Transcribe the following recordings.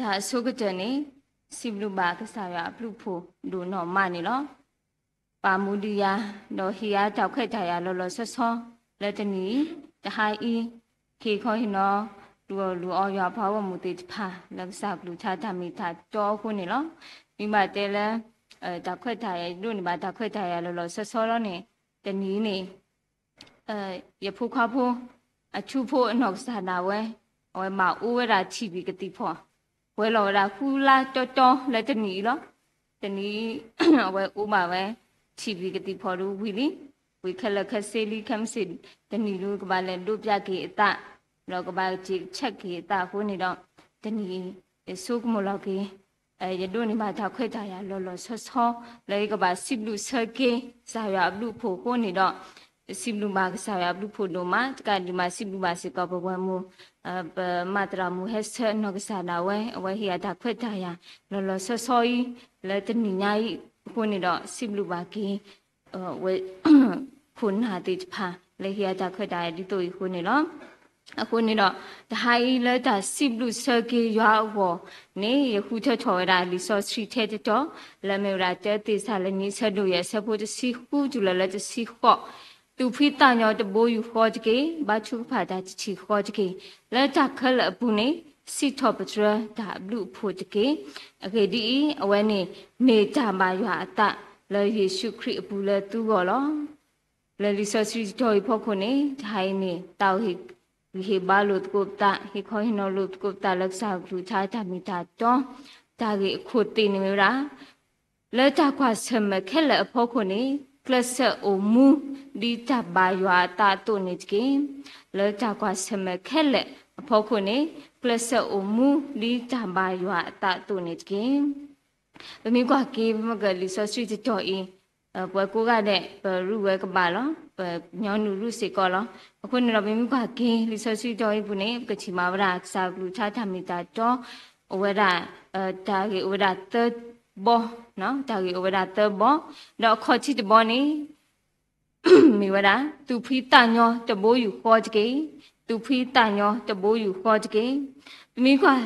တၢ်အဆိကတၢၢ်န့ၣ် စံးဘျုးဘၣ်ကစၢ်ယွၤအဘျုးအဖှိၣ်ဒိၣ်နီၢ်မးန့ၣ်လီၤ. ပာ်မူဒံးယၤ ဒီးဟ့ၣ်ယၤတၢ်ခွဲးတၢ်ယာ်လီၤလီၤဆီဆီ လၢတနံၤအံၤ တဟါအံၤ ဟ့ၣ်ခီဟ့ၣ်နီၤ လူၤအီၣ်လူၤအီယွၤအပှၤဂီၢ်မုၢ်သ့ၣ်တဖၣ် လၢကစၢ်ကလုၢ်ကထါတၢ်မ့ၢ်တၢ်တီအဃိန့ၣ်လီၤ. မ့ၢ်ဘၣ်တဲလၢ တၢ်ခွဲးတၢ်ယာ် ယဒိးန့ၢ်ဘၣ်တၢ်ခွဲးတၢ်ယာ်လီၤလီၤဆီဆီလီၤန့ၣ် တနံၤအံၤန့ၣ် ယဖိခွါဖိ အထူဖိအနီၢ်ကစၢ်ဒၣ်ဝဲ အဝဲမၤအိၣ်ဝဲဒၣ်ထံၣ်ဘံၣ်ကသံၣ်ဖီၣ် ပှဲၤလီၤဝဲဒၣ်ဃုလါတီတီလၢတနံၤအံၤလီၤ. တနံၤအံၤ အဝဲအိၣ်ဘၣ်ဝဲ ထံၣ်ဘံၣ်ကသံၣ်ဖီၣ်ဒုးဝံၤလံ, ဝံၤခဲလၢာ်ခဲဆ့လံ ခဲမုၢ်ဆ့ၣ် တနံၤဒုးကဘၣ်လဲၤဒိးပၠးက့ၤအသး ဒီးကဘၣ်ကက့ၤဆဲးက့ၤအသးအဃိန့ၣ်ဒီး တနံၤအံၤ ယဆိကမိၣ်လီၤက့ၤ ယဒိးန့ၢ်ဘၣ်တၢ်ခွဲးတၢ်ယာ်လီၤလီၤဆီဆီ လၢယကဘၣ်စံးဘျုးဆၢက့ၤ ကစၢ်ယွၤအဘျုးအဖှိၣ်အဃိန့ၣ်ဒီး စံးဘျုးဘၣ်ကစၢ်ယွၤအဘျုးအဖှိၣ်ဒိၣ်မး တကးဒံးဘၣ်စံးဘျုးဘၣ်စ့ၢ်ကီးပဝဲမိၢ် ပမၤသရၣ်မုၣ်ဟဲဆၢအနီၢ်ကစၢ်ဒၣ်ဝဲ အဝဲဟ့ၣ်ယၤတၢ်ခွဲးတၢ်ယာ် လီၤလီၤဆီဆီအံၤ လၢတနံၤညါအံၤအဃိန့ၣ်ဒီး စံးဘျုးဘၣ်က့ၤ ဝဲ ခိၣ်နၢ်သ့ၣ်တဖၣ် လၢဟ့ၣ်ယၤတၢ်ခွဲးတၢ်ယာ်ဒ်သိးအံၤအဃိန့ၣ်လီၤ. အဃိန့ၣ်ဒီး တဟါအံၤလၢတၢ်စံးဘျုးဆၢက့ၤယွၤအဂီၢ်န့ၣ် ယဃုထၢထီၣ်ဝဲဒၣ်လံာ်စီဆှံထဲတတီၤ လၢအမ့ၢ်ဝဲဒၣ်တၢသ့းစၤလနံအဆၢဒိၣ်ယဲၢ်အဆၢဖိတဆံဃုတုၤလီၤလၢတဆံဃိး, သူၣ်ဖှံသးညီတဘိယူၢ်ဃီတက့ၢ်, ဘါထုကဖၣ်တၢ်တထံၣ်ဃီတက့ၢ်, လၢတၢ်ခဲလၢာ်အပူၤန့ၣ် စံးထီၣ်ပတြၢၤတၢ်အဘျုးအဖှိၣ်တက့ၢ်. အဂ့ၢ်ဒ်အံၤ, အဝဲန့ၣ် မ့ၢ်တၢ်ဘၣ်ယွၤအသး လၢယ့ၣ်ၡူးခရံာ်အပူၤလၢသုဂီၢ်လီၤ. လၢလံာ်စီဆှံတတီၤအံၤအဖီခိၣ်န့ၣ် တဟါအံၤန့ၣ် တၢ်အိၣ်ဟ့ၣ်ဂံၢ်ဟ့ၣ်ဘါလိာ်သကိးပသး, ဟ့ၣ်ခီဟ့ၣ်နီၤလိာ်သကိးပသးလၢကစၢ်အကလုၢ်ကထါတၢ်မ့ၢ်တၢ်တီ, တၢ်ဂ့ၢ်အခိၣ်သ့ၣ်န့ၣ်မ့ၢ်ဝဲဒၣ် လၢတၢ်ကွၢ်ဆၢၣ်မဲာ်ခဲလၢာ်အဖီခိၣ်န့ၣ် ကျဲးစၢးအိၣ်မူ ဒ်တၢ်ဘၣ်ယွၤအသးအသိးန့ၣ်တက့ၢ်. လၢတၢ်ကွၢ်ဆၢၣ်မဲာ်ခဲလၢာ်အဖီခိၣ်န့ၣ် ကျဲးစၢးအိၣ်မူ ဒ်တၢ်ဘၣ်ယွၤအသးအသိးန့ၣ်တက့ၢ်. ပမ့ၢ်ကွၢ်က့ၤ ပမ့ၢ်ကလံာ်စီဆှံတတီၤအံၤ ပှၤကိးဂၤဒဲး ပရူးဝဲကဘၣ်လီၤ, ပညီနုၢ်ရူၢ်စ့ၢ်ကီးလီၤ. အဃိန့ၣ်ဒီး ပမ့ၢ်ကွၢ်က့ၤ လံာ်စီဆှံတတီၤအံၤအပူၤန့ၣ် ပကထံၣ်ဘၣ်ဝဲဒၣ် ကစၢ်အကလုၢ်ကထါတၢ်မ့ၢ်တၢ်တီ အိၣ်ဝဲဒၣ် တၢ်ဂ့ၢ်အိၣ်ဝဲဒၣ်သၢဘီ, တၢ်ဂ့ၢ်အိၣ်ဝဲဒၣ်သၢဘီ, ဒီးအခီၣ်ထံးတဘီန့ၣ် မ့ၢ်ဝဲဒၣ် သူၣ်ဖှံသးညီတဘိယူၢ်ဃီတက့ၢ်, သူၣ်ဖှံသးညီတဘိယူၢ်ဃီတက့ၢ်. ပမ့ၢ်ကွၢ်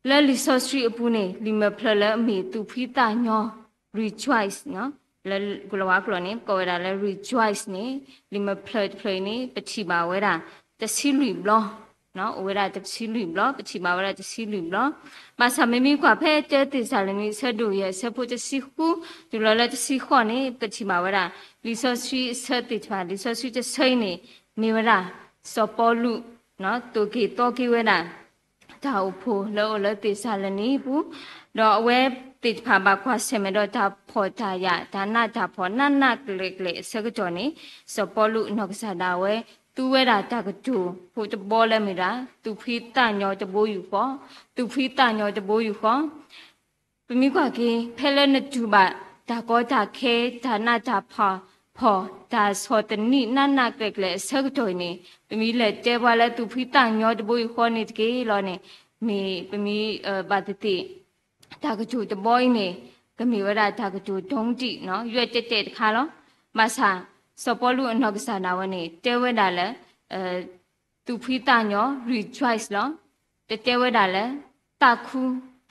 လၢလံာ်စီဆှံအပူၤန့ၣ် လံာ်မဲာ်ဖျၢၣ်လၢအမ့ၢ်သူၣ်ဖှံသးညီ rejoice လၢကလၤဝါကျိာ်န့ၣ် ပကိးဝဲဒၣ်လၢ rejoice န့ၣ် လံာ်မဲာ်ဖျၢၣ်တဖျၢၣ်အံၤန့ၣ် ပထံၣ်ဘၣ်ဝဲဒၣ် တဆံလွံၢ်ဘျီ, အိၣ်ဝဲဒၣ်တဆံလွံၢ်ဘျီ, ပထံၣ်ဘၣ်ဝဲဒၣ်တဆံလွံၢ်ဘျီ. ဘၣ်ဆၣ်မ့မ့ၢ်ကွၢ်ဖဲတၢသ့းစၤလနံ အဆၢဒိၣ်ယဲၢ် အဆၢဖိတဆံဃု တုၤလီၤလၢတဆံဃိးန့ၣ် ပကထံၣ်ဘၣ်ဝဲဒၣ် လံာ်စီဆှံအဆၢသ့ၣ်တဖၣ်, လံာ်စီဆှံတဆၢအံၤန့ၣ် မ့ၢ်ဝဲဒၣ် စီၤပီလူး သိၣ်က့ၤသီက့ၤဝဲဒၣ် တၢ်အိၣ်ဖှိၣ်လၢအအိၣ်လၢသ့းစၤလနံအပူၤ, ဒီးအဝဲသ့ၣ်တဖၣ်ဘၣ်ကွၢ်ဆၢၣ်မဲာ်ဒီးတၢ်ဖှီၣ်တၢ်ယာ် တၢ်နးတၢ်ဖှီၣ်နးနးကျဲၤကျဲၤအဆၢကတီၢ်န့ၣ် စီၤပီလူးအနီၢ်ကစၢ်ဒၣ်ဝဲ သူဝဲဒၣ်တၢ်ကတိၤဖိတဘီလၢမ့ၢ်ဒၣ် သူၣ်ဖှံသးညီတဘိယူၢ်ဃီ, သူၣ်ဖှံသးညီတဘိယူၢ်ဃီ ပမ့ၢ်ကွၢ်က့ၤ ဖဲလၢနတူၢ်ဘၣ်တၢ်ကီတၢ်ခဲ တၢ်နးတၢ်ဖှီၣ် တၢ်ဆီၣ်သနံးနးနးကျဲၤကျဲၤအဆၢကတီၢ်အံၤန့ၣ် ပမ့ၢ်လဲၤတဲပှၤလၢသူၣ်ဖှံသးညီတဘိယူၢ်ဃီန့ၣ်တက့ၢ်လီၤန့ၣ် မ့ၢ်ပမ့ၢ်ဘၣ်သ့ၣ်သ့ၣ် တၢ်ကတိၤတဘီအံၤန့ၣ် ကမ့ၢ်ဝဲဒၣ်တၢ်ကတိၤဒိတံၢ် ယွဲၢ်တဲာ်တဲာ်တခါလီၤ. ဘၣ်ဆၣ် စီၤပီလူးအနီၢ်ကစၢ်ဒၣ်ဝဲန့ၣ် တဲဝဲဒၣ်လၢ သူၣ်ဖှံသးညီ rejoice လီၤ. တတဲဝဲဒၣ်လၢ သးခု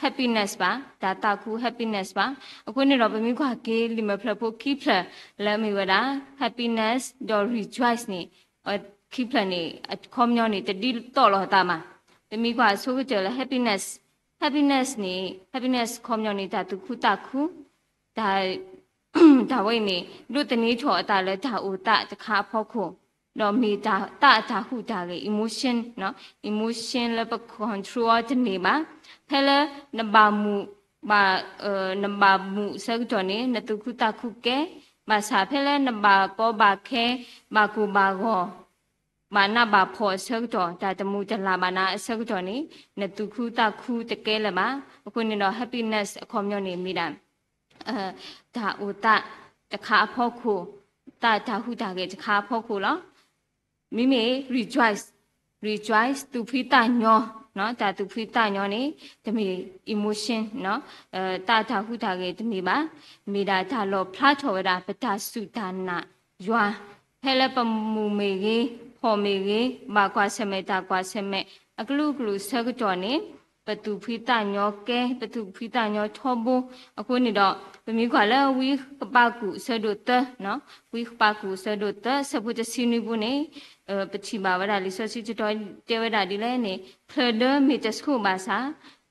happiness ဘၣ်, တၢ်သးခု happiness ဘၣ်. အဃိန့ၣ်ဒီး ပမ့ၢ်ကွၢ်က့ၤ လံာ်မဲာ်ဖျၢၣ်ဖိခံဖျၢၣ်လၢအမ့ၢ်ဝဲဒၣ် happiness ဒီး rejoice န့ၣ် ခံဖျၢၣ်န့ၣ် အခီပညီန့ၣ် တဒ်သိးလိာ်အသးဘၣ်. ပမ့ၢ်ကွၢ်အဆိကတၢၢ်လၢ happiness, happiness န့ၣ် happiness အခီပညီန့ၣ် တၢ်သူၣ်ခုသးခု, တၢ် တၢ်ဝဲအံၤန့ၣ် ဒိးသန့ၤထီၣ်အသးလၢတၢ်အိၣ်သးတခါအဖီခိၣ်, ဒီးမ့ၢ်တၢ်သးအတၢ်ဟူးတၢ်ဂဲၤ emotion, emotion လၢပ control အီၤတန့ၢ်ဘၣ်. ဖဲလၢနဘၣ်မူး, ဘၣ်, နဘၣ်မူးအဆၢကတီၢ်န့ၣ် နသူၣ်ခုသးခုကဲ, ဘၣ်ဆၣ်ဖဲလၢနဘၣ်ကီဘၣ်ခဲ, ဘၣ်ကိၢ်ဘၣ်ဂီၤ ဘၣ်နးဘၣ်ဖှီၣ်အဆၢကတီၢ်, တၢ်တမူးတလၤဘၣ်နၤအဆၢကတီၢ်န့ၣ် နသူၣ်ခုသးခုတကဲလၢၤဘၣ်. အဃိန့ၣ်ဒီး happiness အခီပညီန့ၣ်မ့ၢ်ဒၣ် တၢ်အိၣ်သးတခါအဖီခိၣ်, သးတၢ်ဟူးတၢ်ဂဲၤတခါအဖီခိၣ်လီၤ. မ့မ့ၢ် rejoice, rejoice သူၣ်ဖှံသးညီ, တၢ်သူၣ်ဖှံသးညီန့ၣ် တမ့ၢ် emotion, သးတၢ်ဟူးတၢ်ဂဲၤတမ့ၢ်ဘၣ်, မ့ၢ်ဒၣ်တၢ်လီၣ်ဖျါထီၣ်ဝဲဒၣ် ပတၢ်စူၢ်တၢ်နာ်ယွၤ, ဖဲလၢပမူးမ့ၢ်ဂ့ၤ, ဖှီၣ်မ့ၢ်ဂ့ၤ, ဘၣ်ကွၢ်ဆၢၣ်မဲာ်တၢ်ကွၢ်ဆၢၣ်မဲာ် အကလုာ်ကလုာ်အဆၢကတီၢ်န့ၣ် ပသူၣ်ဖှံသးညီကဲ, ပသူၣ်ဖှံသးညီထီဘိ. အဃိန့ၣ်ဒီး ပမ့ၢ်ကွၢ်လၢဝံကပာ်ကူၣ်အဆၢဒိၣ်သၢ, ဝံကပာ်ကူၣ်အဆၢဒိၣ်သၢ ဆၢဖိတဆံနွံပူၤန့ၣ် ပထံၣ်ဘၣ်ဝဲဒၣ်လံာ်စီဆှံတတီၤတဲဝဲဒၣ်ဒ်လဲၣ်န့ၣ်, ချၢၣ်ဒၢမ့ၢ်တဆှိၣ်ဘၣ်ဆၣ်,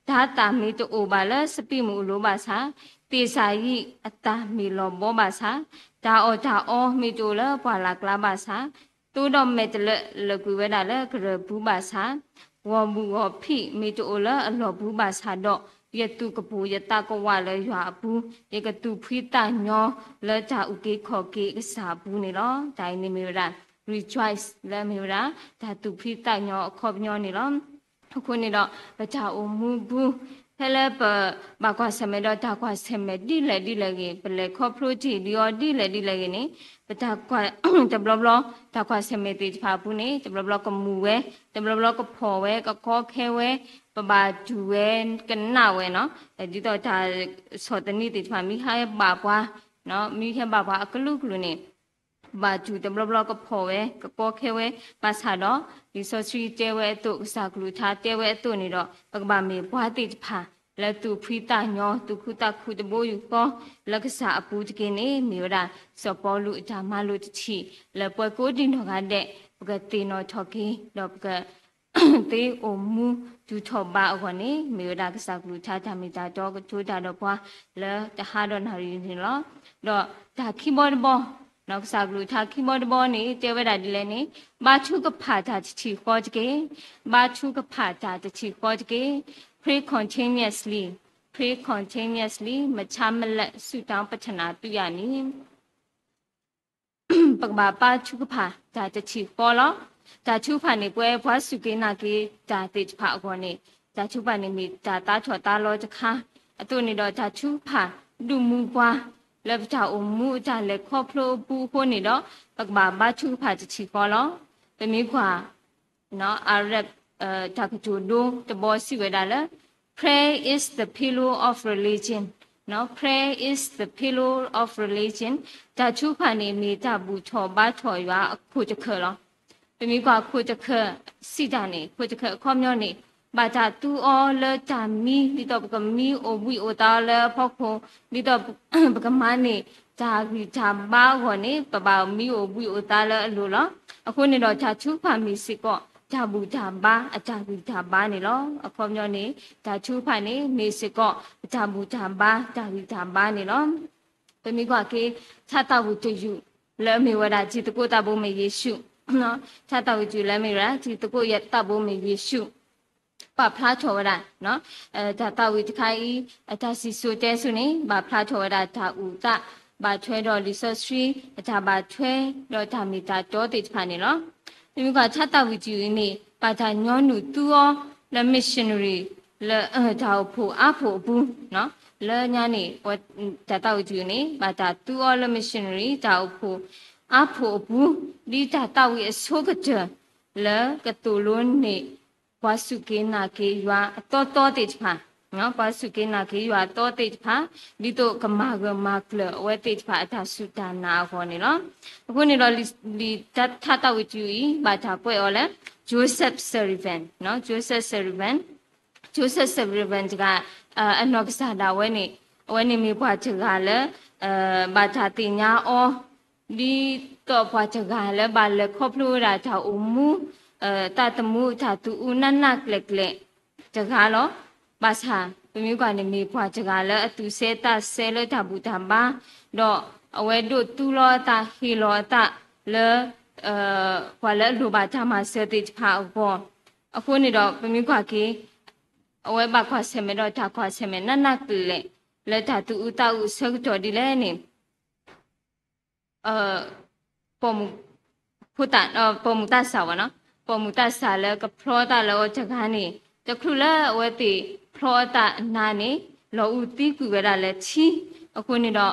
တၤသၣ်မ့ၢ်တအိၣ်ဘၣ်လၢစပံးမုၢ်အလိၤဘၣ်ဆၣ်, သ့ၣ်စၢ်ယံးအသၣ်မ့ၢ်လီၤဘီဘၣ်ဆၣ်, တၢ်အီၣ်တၢ်အီမ့ၢ်တအိၣ်လၢပှၢ်လၢ်ကျါဘၣ်ဆၣ်, သိဒီးမဲာ်တလၢလၢာ်ကွံာ်ဝဲဒၣ်လၢကရၢၢ်ပူၤဘၣ်ဆၣ်, ဂီၤဘူၣ်ဂီၤဖံးမ့ၢ်တအိၣ်လၢအလီၢ်ပူၤဘၣ်ဆၣ်ဒီး, ယသူၣ်ကပိာ်ယသးကဝးလၢယွၤအပူၤ, ယကသူၣ်ဖှံသးညီလၢတၢ်အုၣ်က့ၤခီၣ်က့ၤကစၢ်အပူၤန့ၣ်လီၤ. တၢ်အံၤန့ၣ်မ့ၢ်ဝဲဒၣ် rejoice လၢအမ့ၢ်ဝဲဒၣ် တၢ်သူၣ်ဖှံသးညီအခီပညီန့ၣ်လီၤ. အဃိန့ၣ်ဒီး ပတၢ်အိၣ်မူပူၤ ဖဲလၢပဘၣ်ကွၢ်ဆၢၣ်မဲာ်ဒီးတၢ်ကွၢ်ဆၢၣ်မဲာ်ဒ်လဲၣ်ဒ်လဲၣ်ဂ့ၤ, ပလဲၤခီဖျိတ့ၢ်ဒ်အီၤဒ်လဲၣ်ဒ်လဲၣ်ဂ့ၤန့ၣ်, ပတဘျီဘျီ တၢ်ကွၢ်ဆၢၣ်မဲာ်သ့ၣ်တဖၣ်အပူၤန့ၣ် တဘျီဘျီကမူၣ်ဝဲ, တဘျီဘျီကဖှီၣ်ဝဲ, ကကီခဲဝဲ, ပဘၣ်တူၢ်ဝဲကနၣ်ဝဲနီၤ, ဒ်သိးတၢ်ဆီၣ်သနံးသ့ၣ်တဖၣ် မ့ၢ်ဟဲဘၣ်ပှၤ, မ့ၢ်ဟဲဘၣ်ပှၤအကလုာ်ကလုာ်န့ၣ် ပဘၣ်တူၢ်တဘျီဘျီကဖှီၣ်ဝဲ, ကကီခဲဝဲ, ဘၣ်ဆၣ်ဒီး လံာ်စီဆှံတဲဝဲအသိး, ကစၢ်ကလုၢ်ကထါတဲဝဲအသိးန့ၣ်ဒီး ပကဘၣ်မ့ၢ်ပှၤသ့ၣ်တဖၣ် လၢသူၣ်ဖှံသးညီ, သူၣ်ခုသးခုတဘိယူၢ်ဃီ လၢကစၢ်အပူၤတက့ၢ်န့ၣ် မ့ၢ်ဝဲဒၣ် စီၤပီလူးအတၢ်မၤလိာ်တထံၣ် လၢပှၤကိးဒံနီၢ်ဂၤဒဲး ပကသ့ၣ်နီၣ်ထီၣ်က့ၤ ဒီးပက သ့အိၣ်မူတူၢ်ထီၣ်ဘါအဂီၢ်န့ၣ် မ့ၢ်ဝဲဒၣ်ကစၢ်ကလုၢ်ကထါတၢ်မ့ၢ်တၢ်တီကတိၤတၢ်ဒီးပှၤ လၢတဟါဒီးနၣ်ရံၣ်န့ၣ်လီၤ. ဒီးတၢ်ခံဘီတဘီ, ကစၢ်ကလုၢ်ကထါခံဘီတဘီန့ၣ် တဲဝဲဒၣ်ဒ်လဲၣ်န့ၣ်, ဘါထုကဖၣ်တၢ်တထံၣ်ဃီတက့ၢ်, ဘါထုကဖၣ်တၢ်တထံၣ်ဃီတက့ၢ်, pray continuously, pray continuously မဆါမလဲၣ် ဆုတောင်း ပတ္ထနာ ပြုရမည်. ပကဘၣ်ဘါထုကဖၣ်တၢ်တထံၣ်ဃီလီၤ. တၢ်ထုကဖၣ်န့ၣ် ပဝဲပှၤစူၢ်က့ၤနာ်က့ၤတၢ်သ့ၣ်တဖၣ်အဂီၢ်န့ၣ်, တၢ်ထုကဖၣ်န့ၣ်မ့ၢ်တၢ်သးထီၣ်သးလီၤတခါအသိးန့ၣ်ဒီး တၢ်ထုကဖၣ်ဒုးမူပှၤ လၢပတၢ်အိၣ်မူအတၢ်လဲၤခီဖျိအပူၤအဃိန့ၣ်ဒီး ပကဘၣ်ဘါထုကဖၣ်တထံၣ်ဃီလီၤ. ပမ့ၢ်ကွၢ် အရ တၢ်ကတိၤဒိတဘီစံးဝဲဒၣ်လၢ Prayer is the pillow of religion, Prayer is the pillow of religion. တၢ်ထုကဖၣ်န့ၣ် မ့ၢ်တၢ်ဘူၣ်ထီၣ်ဘါထီၣ်ယွၤအခိၣ်တခၢၣ်လီၤ. ပမ့ၢ်ကွၢ်ခိၣ်တခၢၣ်စံးတၢ်န့ၣ်, ခိၣ်တခၢၣ်အခီပညီန့ၣ် ဘၣ်တၢ်သူအီၤလၢတၢ်မံ, ဒ်သိးပကမံအိၣ်ဘှံးအိၣ်သါအီၤလၢအဖီခိၣ်, ဒ်သိးပကမၤန့ၢ်တၢ်ဂံၢ်တၢ်ဘါအဂီၢ်န့ၣ် ပဘၣ်မံအိၣ်ဘှံးအိၣ်သါလၢအလိၤလီၤ. အဃိန့ၣ်ဒီး တၢ်ထုကဖၣ်မ့ၢ်စ့ၢ်ကီး တၢ်ဘူၣ်တၢ်ဘါအတၢ်ဂံၢ်တၢ်ဘါန့ၣ်လီၤ. အခီပညီန့ၣ် တၢ်ထုကဖၣ်န့ၣ် မ့ၢ်စ့ၢ်ကီး ပတၢ်ဘူၣ်တၢ်ဘါတၢ်ဂံၢ်တၢ်ဘါန့ၣ်လီၤ. ပမ့ၢ်ကွၢ်က့ၤ ထါသးဝံၣ်တယုၢ်လၢအမ့ၢ်ဝဲဒၣ် တံၤသကိးသးဘိမ့ၢ်ယ့ၣ်ၡူး, ထါသးဝံၣ်တယုၢ်လၢအမ့ၢ်ဝဲဒၣ် တံၤသကိးသးဘိမ့ၢ်ယ့ၣ်ၡူး ပာ်ဖျါထီၣ်ဝဲဒၣ် တၢ်သးဝံၣ်တခါအံၤ အတၢ်စံၣ်စိၤတဲစိၤန့ၣ် ဘၣ်ဖျါထီၣ်ဝဲဒၣ်တၢ်အုၣ်သး ဘၣ်ထွဲဒီးလံာ်စီဆှံ အတၢ်ဘၣ်ထွဲဒီးတၢ်မ့ၢ်တၢ်တီသ့ၣ်တဖၣ်န့ၣ်လီၤ. ပမ့ၢ်ကွၢ်ထါသးဝံၣ်တယုၢ်အံၤန့ၣ် ဘၣ်တၢ်ညီနုၢ်သူအီၤလၢ missionary လၢတၢ်အိၣ်ဖှိၣ်အါဖှိၣ်အပူၤ, လၢညါန့ၣ် တၢ်သးဝံၣ်တယုၢ်န့ၣ် ဘၣ်တၢ်သူအီၤလၢ missionary တၢ်အိၣ်ဖှိၣ်အါဖှိၣ်အပူၤ ဒ်တၢ်သးဝံၣ်အဆိကတၢၢ် လၢကသိၣ်လိန့ၢ် ပှၤစူၢ်က့ၤနာ်က့ၤယွၤအသီသီသ့ၣ်တဖၣ်, ပှၤစူၢ်က့ၤနာ်က့ၤယွၤအသီသ့ၣ်တဖၣ် ဒ်သိးကမၤဂၢၢ်မၤကျၢၤအဝဲသ့ၣ်တဖၣ်အတၢ်စူၢ်တၢ်နာ်အဂီၢ်န့ၣ်လီၤ. အဃိန့ၣ်ဒီး လံာ်ထါသးဝံၣ်တယုၢ်အံၤ ဘၣ်တၢ်ကွဲးအီၤလၢ Joseph Sullivan, Joseph Sullivan, Joseph Sullivan တဂၤ အနီၢ်ကစၢ်ဒၣ်ဝဲန့ၣ် အဝဲန့ၣ်မ့ၢ်ပှၤတဂၤလၢ ဘၣ်တၢ်သ့ၣ်ညါအီၤ ဒ်သိးပှၤတဂၤလၢဘၣ်လဲၤခီဖျိဝဲဒၣ်တၢ်အိၣ်မူ သးသမူတၢ်သူၣ်အုးနးနးကျဲၤကျဲၤတဂၤလီၤ. ဘၣ်ဆၣ် ပမ့ၢ်ကွၢ်န့ၣ်မ့ၢ်ပှၤတဂၤလၢအသူၣ်စဲသးစဲလၢတၢ်ဘူၣ်တၢ်ဘါ, ဒီးအဝဲဒိးသူလီၤအသးဟ့ၣ်လီၤအသးလၢ ပှၤလၢအလိၣ်ဘၣ်တၢ်မၤစၢၤသ့ၣ်တဖၣ်အဂီၢ်, အဃိန့ၣ်ဒီး ပမ့ၢ်ကွၢ်က့ၤ အဝဲဘၣ်ကွၢ်ဆၢၣ်မဲာ်ဒီးတၢ်ကွၢ်ဆၢၣ်မဲာ်နးနးကျဲၤကျဲၤ လၢတၢ်သူၣ်အုးသးအုးအဆၢကတီၢ်ဒ်လဲၣ်န့ၣ် ပိာ်မုၣ်သးစၢ်ဝဲနီၤ, ပိာ်မုၣ်သးစၢ်လၢကဖျီသးလၢအီၤတဂၤန့ၣ် တချုးလၢအဝဲသ့ၣ်ဖျီအသးအနၤန့ၣ် လီၤအုးသံကွံာ်ဝဲဒၣ်လၢထံ, အဃိန့ၣ်ဒီး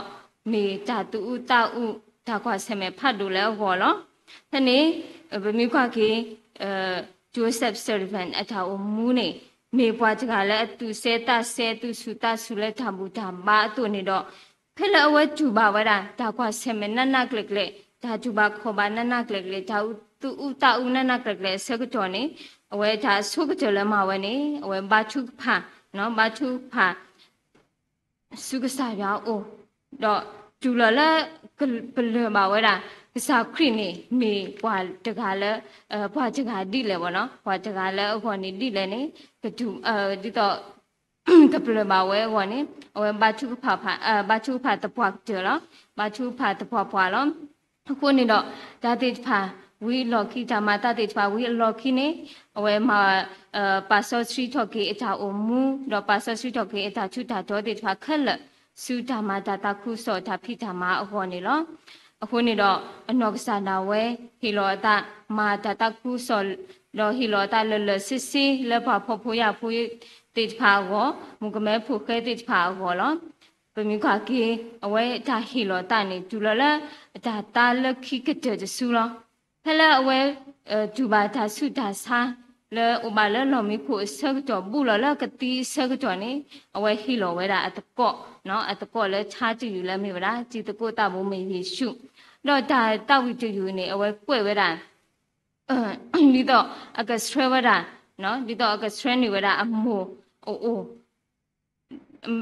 မ့ၢ်တၢ်သူၣ်အုးသးအုး တၢ်ကွၢ်ဆၢၣ်မဲာ်ဖးဒိၣ်လၢအဂီၢ်လီၤ. ဖဲန့ၣ် ပမ့ၢ်ကွၢ်က့ၤ Joseph Sullivan အတၢ်အိၣ်မူန့ၣ် မ့ၢ်ပှၤတဂၤလၢအသူၣ်စဲသးစဲ သူၣ်ဆူၣ်သးဆူၣ်လၢတၢ်ဘူၣ်တၢ်ဘါအသိးန့ၣ်ဒီး ဖဲလၢအဝဲတူၢ်ဘၣ်ဝဲဒၣ် တၢ်ကွၢ်ဆၢၣ်မဲာ်နးနးကျဲၤကျဲၤ, တၢ်တူၢ်ဘၣ်ခီၣ်ဘၣ်နးနးကျဲၤကျဲၤ, တၢ်သူၣ်အုးသးအုးနးနးကျဲၤကျဲၤအဆၢကတီၢ်န့ၣ် အဝဲတၢ်အဆိကတၢၢ်လၢမၤဝဲန့ၣ် အဝဲဘါထုကဖၣ်, ဘါထုကဖၣ် ဆူကစၢ်ယွၤအအိၣ်, ဒီးတုၤလီၤလၢ ပလၢၢ်ဘၣ်ဝဲဒၣ် ကစၢ်ခရံာ်န့ၣ် မ့ၢ်ပှၤတဂၤလၢ ပှၤတဂၤဒ်လဲၣ်ဘၣ်နီၤ, ပှၤတဂၤလၢအဂီၢ်န့ၣ်ဒ်လဲၣ်န့ၣ် ကတုၤ ဒ်သိး ကပလၢၢ်ဘၣ်ဝဲအဂီၢ်န့ၣ် အဝဲဘါထုကဖၣ်, ဘါထုကဖၣ်သပှၢ်ကတၢၢ်လီၤ. ဘါထုကဖၣ်သပှၢ်ပှၢ်လီၤ. အဃိန့ၣ်ဒီး တၢ်သ့ၣ်တဖၣ်ဝံၤအလီၢ်ခံ, တၢ်မၤအသးသ့ၣ်တဖၣ်ဝံၤအလီၢ်ခံန့ၣ် အဝဲမၤ ပာ်စီဆှံထီၣ်က့ၤအတၢ်အိၣ်မူ ဒီးပာ်စီဆှံထီၣ်က့ၤအတၢ်ထူးတၢ်တီၤသ့ၣ်တဖၣ်ခဲလၢာ် ဆူတၢ်မၤတၢ်သးခုကစီၣ်တၢ်ဖံးတၢ်မၤအဂီၢ်န့ၣ်လီၤ. အဃိန့ၣ်ဒီး အနီၢ်ကစၢ်ဒၣ်ဝဲ ဟ့ၣ်လီၤအသးမၤတၢ်သးခုကစီၣ် ဒီးဟ့ၣ်လီၤအသးလၢာ်လၢာ်ဆ့ဆ့လၢပှၤဖှီၣ်ဖိယာ်ဖိသ့ၣ်တဖၣ်အဂီၢ်, မုၣ်ကမဲဖိဃဲသ့ၣ်တဖၣ်အဂီၢ်လီၤ. ပမ့ၢ်ကွၢ်က့ၤ အဝဲတၢ်ဟ့ၣ်လီၤသးန့ၣ် တုၤလီၤလၢ အတၢ်သါလၢခံကတၢၢ်တစုလီၤ. ဖဲလၢအဝဲ တူၢ်ဘၣ်တၢ်ဆူးတၢ်ဆါ လၢအိၣ်ဘၣ်လၢလီၢ်မံခိၣ်အဆၢကတီၢ် ဘူးလီၤလၢကသံအဆၢကတီၢ်န့ၣ် အဝဲဟ့ၣ်လီၤဝဲဒၣ်အသကိး, အသကိးလၢထါတယုၢ်လၢအမ့ၢ်ဝဲဒၣ် တံၤသကိးသးဘိမ့ၢ်ယ့ၣ်ၡူး, ဒီးတၢ်သးဝံၣ်တယုၢ်န့ၣ် အဝဲကွဲးဝဲဒၣ် ဒ်သိးအကဆှၢဝဲဒၣ်, ဒ်သိးအကဆှၢန့ၢ်ဝဲဒၣ်အမိၢ်အအိၣ်,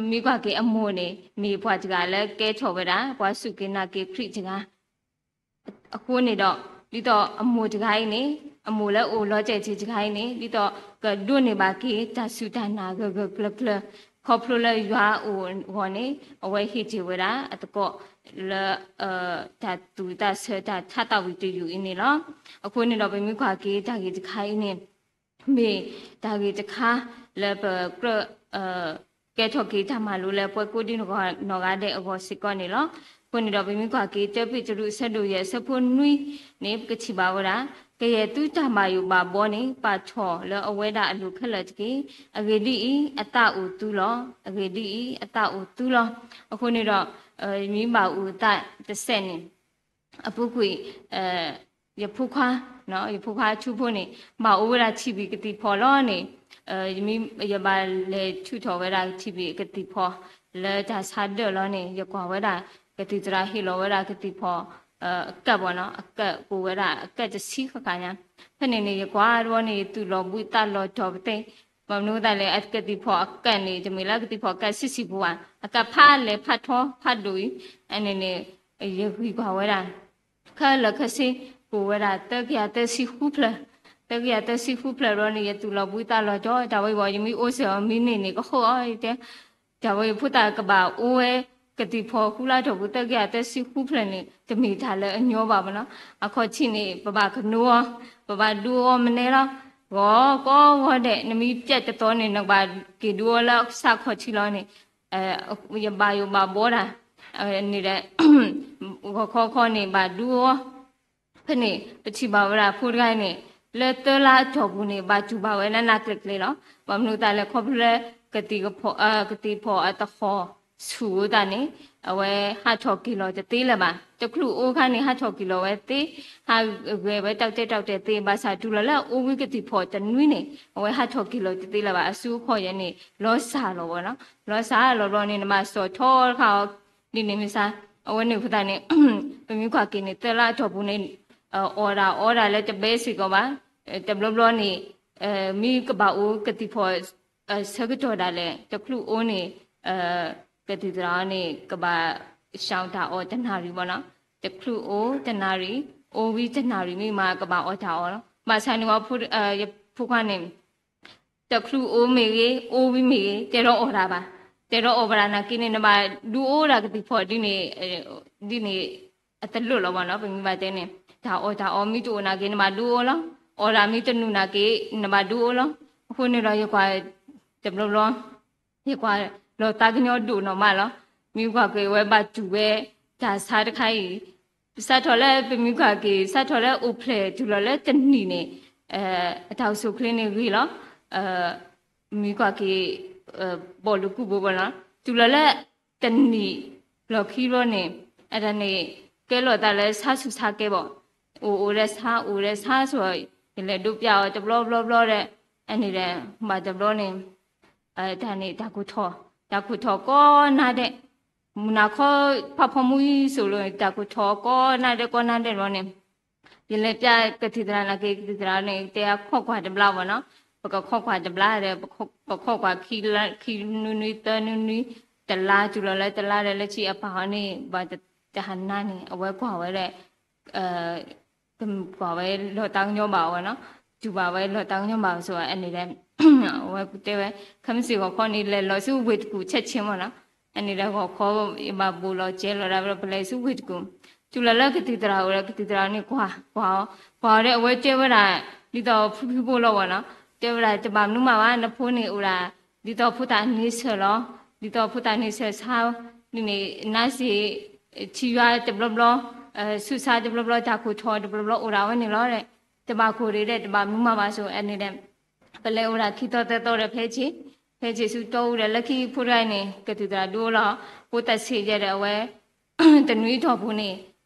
မ့ၢ်ကွၢ်က့ၤအမိၢ်န့ၣ် မ့ၢ်ပှၤတဂၤလၢကဲထီၣ်ဝဲဒၣ် ပှၤစူၢ်က့ၤနာ်က့ၤခရံာ်တဂၤ အဃိန့ၣ်ဒီး ဒ်သိးအမိၢ်တဂၤအံၤန့ၣ် အမိၢ်လၢအိၣ်လီၤတဲာ်တ့ၢ်တဂၤအံၤန့ၣ် ဒ်သိးကဒိးန့ၢ်ဘၣ်က့ၤ တၢ်စူၢ်တၢ်နာ်ဂၢၢ်ဂၢၢ်ကျၢၤကျၢၤ ခီဖျိလၢယွၤအအိၣ်အဂီၢ်န့ၣ် အဝဲဟ့ၣ်တ့ၢ်ဝဲဒၣ်အသကိးလၢ တၢ်သူၣ်ဝံၣ်သးဆၢ တၢ်သးဝံၣ်တယုၢ်အံၤန့ၣ်လီၤ. အဃိန့ၣ်ဒီး ပမ့ၢ်ကွၢ်က့ၤတၢ်ဂ့ၢ်တခါအံၤန့ၣ် မ့ၢ်တၢ်ဂ့ၢ်တခါလၢပကြၢး ကဲထီၣ်က့ၤတၢ်မၤလိလၢပှၤကိးဒံနီၢ်ဂၤဒဲးအဂီၢ်စ့ၢ်ကီးန့ၣ်လီၤ. အဃိန့ၣ်ဒီး ပမ့ၢ်ကွၢ်က့ၤ တၢပ့းတရူး အဆၢဒိၣ်ယဲၢ် အဆၢဖိနွံန့ၣ် ပကထံၣ်ဘၣ်ဝဲဒၣ် ကယဲၢ်သုတၢ်ဘၣ်ယိၣ်ဘၣ်ဘီန့ၣ် ပာ်ထီၣ်လၢအဝဲဒၣ်အလိၤခဲလၢာ်တက့ၢ်. အဂ့ၢ်ဒ်အံၤ, အသးအိၣ်သုလီၤ. အဂ့ၢ်ဒ်အံၤ, အသးအိၣ်သုလီၤ. အဃိန့ၣ်ဒီး မ့ၢ်ဘၣ်အိၣ်အသးတစဲးန့ၣ် အပူၤကွံာ် ယဖိခွါ, ယဖိခွါထူဖိန့ၣ် ဘၣ်အိၣ်ဝဲဒၣ်ထံၣ်ဘံၣ်ကသံၣ်ဖီၣ်လီၤန့ၣ်, ယဘၣ်လဲၤထုးထီၣ်ဝဲဒၣ်ထံၣ်ဘံၣ်ကသံၣ်ဖီၣ် လၢတၢ်ဆါဒၢၣ်လီၤန့ၣ် ယကွၢ်ဝဲဒၣ် ကသံၣ်သရၣ်ဟ့ၣ်လီၤဝဲဒၣ်ကသံၣ်ဖီၣ် အကၢၣ်ဘၣ်နီၤ, အကၢၣ်ကိးဝဲဒၣ် အကၢၣ်တဆံဃၣ်ဃၣ်ညါ, ဖဲန့ၣ်န့ၣ် ယကွၢ်တဘျီန့ၣ် ယသူၣ်လီၤဘှံးသးလီၤတီၤပသ့ၣ်, ဘၣ်မနုၤအဃိသတးလဲၣ် အကသံၣ်ဖီၣ်အကၢၣ်န့ၣ် တမ့ၢ်လၢကသံၣ်ဖီၣ်အကၢၣ်ဆံးဆံးပူၤဘၣ်, အကၢၣ်ဖးလဲၢ်ဖးထီဖးဒိၣ်အံၤ, အန့ၣ်န့ၣ် ယဂံၢ်ကွၢ်ဝဲဒၣ် ခဲလၢာ်ခဲဆ့ ကိးဝဲဒၣ် သၢကယၤသၢဆံဃုဖျၢၣ်, သၢကယၤသၢဆံဃုဖျၢၣ်တဘျီန့ၣ် ယသူၣ်လီၤဘှံးသးလီၤတီၤ, တၢ်ဝဲအံၤဘၣ် ယမ့ၢ်အိၣ်စၢၤအီၤမ့ၢ်န့ၢ်န့ၣ် ကဃိအီၤတဲ တၢ်ဝဲအံၤဖိသၣ်ကဘၣ်အိၣ်ဝဲ ကသံၣ်ဖီၣ်ဃုလါတီၢ်ပူၤ သၢကယၤသၢဆံဃုဖျၢၣ်န့ၣ် တမ့ၢ်တၢ်လၢအညီဘၣ်ဘၣ်နီၤ, အခီၣ်ထံးန့ၣ် ပဘၣ်ကနိအီၤ, ပဘၣ်ဒုးအီၤမနဲလီၤ, ဂီၤကိးဂီၤဒဲး နမ့ၢ်ပျဲၢ်တသီန့ၣ် နကဘၣ်က့ၤဒုးအီၤလၢဆၣ်ခီၣ်ထံးလီၤန့ၣ် ယဘၣ်ယိၣ်ဘၣ်ဘီဒၣ် န့ၣ်ဒီး ဂီၤခီခီန့ၣ် ဘၣ်ဒုးအီၤ, ဖဲန့ၣ် ပထံၣ်ဘၣ်ဝဲဒၣ်ဖိတဂၤအံၤန့ၣ် လၢသၢလါအတီၢ်ပူၤန့ၣ် ဘၣ်တူၢ်ဘၣ်ဝဲဒၣ်နးကျဲၤကျဲၤလီၤ, ဘၣ်မနုၤအဃိသတးလဲၣ် ခီဖျိလၢ ကသံၣ်ဖီၣ် ကသံၣ်ဖီၣ်အသဟီၣ်ဆူၣ်အသးန့ၣ် အဝဲဟးထီၣ်က့ၤလီၤတသ့လၢၤဘၣ်, တချုးအိၣ်အခါန့ၣ် ဟးထီၣ်က့ၤလီၤဝဲသ့, ဟးဂဲၤဝဲတၢ်တဲတၢ်တဲသ့, ဘၣ်ဆၣ်တုၤလီၤလၢအအိၣ်ဝံၤ ကသံၣ်ဖီၣ်တနွံန့ၣ် အဝဲဟးထီၣ်က့ၤလီၤတသ့လၢၤဘၣ်, အစုအခီၣ်ယဲန့ၣ် လီၤစၢ်လီၤဝဲနီၤ, လီၤစၢ်လီၤဘျီန့ၣ် နဘၣ်စိာ်ထီတခါအီၤ ဒ်န့ၣ်မ့ၢ်စ့ၢ်, အဝဲန့ၣ်အဃိသတးန့ၣ် ပမ့ၢ်ကွၢ်က့ၤန့ၣ် သၢလါအတီၢ်ပူၤန့ၣ် အီၣ်ဒၣ်အီဒၣ်လၢတဘဲစ့ၢ်ကီးဘၣ်, တဘျီဘျီန့ၣ် မ့ၢ်ကဘၣ်အိၣ်ကသံၣ်ဖီၣ် ဆၢကတီၢ်ဒၣ်လဲာ် တချုးအိၣ်န့ၣ် ကသံၣ်သရၣ်န့ၣ် ကဘၣ် ရှောင် တၢ်အီၣ်တနၣ်ရံၣ်ဘၣ်နီၤ, တချုးအိၣ်တနၣ်ရံၣ်, အိၣ်ဝံၤတနၣ်ရံၣ်မ့ၢ်မး ကဘၣ်အီၣ်တၢ်အီၣ်လီၤ, ဘၣ်ဆၣ်န့ၣ် ယဖိခွါန့ၣ် တချုးအိၣ်မ့ၢ်ဂ့ၤ အိၣ်ဝံၤမ့ၢ်ဂ့ၤ တဲဒီးအီၣ်တၢ်ဘၣ်, တဲဒီးအီၣ်ဘၣ်တၢ်နာ်က့န့ၣ် နဘၣ်ဒုးအိၣ်ဒၣ်ကသံၣ်ဖီၣ်ဒ်န့ၣ် ဒ်န့ၣ် အတလိၣ်လီၤဘၣ်နီၤ, ပမ့ၢ်ဘၣ်တဲန့ၣ် တၢ်အီၣ်တၢ်အီမ့ၢ်တအိၣ်နာ်က့ နဘၣ်ဒုးအိၣ်လီၤ, အီၣ်ဒၣ်မ့ၢ်တနုာ်နာ်က့ နဘၣ်ဒုးအိၣ်လီၤ, အဃိန့ၣ်ဒီးယကွၢ် တဘျီဘျီ ယကွၢ်လီၤသးကညီၤဒိၣ်နီၢ်မးလီၤ, မ့ၢ်ကွၢ်က့ၤဝဲဘၣ်တူၢ်ဝဲ တၢ်ဆါတခါအံၤ စးထီၣ်လၢပမ့ၢ်ကွၢ်က့ၤ စးထီၣ်လၢအိၣ်ဖျဲၣ်တုၤလီၤလၢတနံၣ်န့ၣ် အတၢ်အိၣ်ဆူၣ်အိၣ်ချ့န့ၣ်ဂ့ၤလီၤ, မ့ၢ်ကွၢ်က့ၤ ဘီၣ်လိာ်ကူၣ်ဘိဘၣ်လီၤ, တုၤလီၤလၢ တနံၣ်လီၢ်ခံဘျီန့ၣ် အတၢ်န့ၣ် ကဲလိာ်သးလၢဆါဆူၣ်ဆါကဲဘၣ်, အိၣ်အိၣ်ဒီးဆါ အိၣ်ဒီးဆါဆိ ယလဲၤဒိးပျၢ်အီၤတဘျီဘျီဘျီဒီး အန့ၣ်ဒီး ဘၣ်တဘျီန့ၣ် တၢ်န့ၣ် တၢ်ကိၢ်ထီၣ် တၢ်ကိၢ်ထီၣ်ကိးနၤဒဲး, မုၢ်နၤခီ ဖးဖီမူအံၤစိၤလီၤ တၢ်ကိၢ်ထီၣ်ကိးနၤဒဲးကိးနၤဒဲးဘျီန့ၣ် ယလဲၤပျၢ်ကသံၣ်သရၣ်နာ်က့ ကသံၣ်သရၣ်န့ၣ် တဲအခီၣ်ကွၢ်တဘျီဘၣ်နီၤ, ပကခီၣ်ကွၢ်တဘျီဒီး ပခီၣ်ကွၢ်ခံနွံနွံ သၢနွံနွံ တလါ တုၤလီၤလၢတလါဒီး လၢခံအပၢ်အီၤန့ၣ် ဘၣ်တဟးနါန့ၣ် အဝဲကွၢ်ဝဲဒီး ကွၢ်ဝဲလီၤတၢ်ကညီၤဘၣ်ဝဲနီၤ, တူၢ်ဘၣ်ဝဲလီၤတၢ်ကညီၤဘၣ်ဝဲဆိ အန့ၣ်ဒီး အဝဲတဲဝဲ ခဲမုၢ်ဆ့ၣ်ဂီၤခီန့ၣ် လဲၤလီၤဆူဝ့ၢ်တကူၣ် ဆဲးဆ့မ့ၢ်နီၤ, အန့ၣ်ဒီးဂီၤခီ ယဘၣ်ဘိးလီၤကဲလီၤဒၣ်ဝဲဒီး ပလဲၤဆူဝ့ၢ်တကူၣ်, တုၤလီၤလၢကသံၣ်သရၣ်အိၣ်ဒီး ကသံၣ်သရၣ်န့ၣ်ကွၢ် ကွၢ်အီၤ, ကွၢ်အီၤဒီး အဝဲတဲဝဲဒၣ် ဒ်သိးဖုဖုဘိလီၤဘၣ်နီၤ, တဲဝဲဒၣ် တဘၣ်မနုၤမးဘၣ် နဖိန့ၣ်အိၣ်ဒၣ် ဒ်သိးဖိသၣ်န့ဆၢၣ်လီၤ, ဒ်သိးဖိသၣ်န့ဆၢၣ်ဆါ ဒ်န့ၣ် နါစ့ၣ် ထံယွၤတဘျီဘျီ ဆူၣ်ဆါတဘျီဘျီ တၢ်ခိၣ်ထီၣ်တဘျီဘျီအိၣ်ဒၣ်ဝဲန့ၣ်လီၤ, တဘၣ်ကိၢ်ဒံးဒီး တဘၣ်မနုၤမးဘၣ်ဆိ အန့ၣ်ဒီး ပလဲၤအိၣ်ဒၣ်ခံသီသၢသီဒီး ဖဲဆ့ၣ် ဖဲဆ့ၣ်ဆူတီအူဒီး လၢခံဖိတဂၤန့ၣ် ကသံၣ်သရၣ်ဒုးအိၣ်လီၤ, ဖိသၣ်ဆံးယဲဒီး အဝဲ တနွံအတီၢ်ပူၤန့ၣ်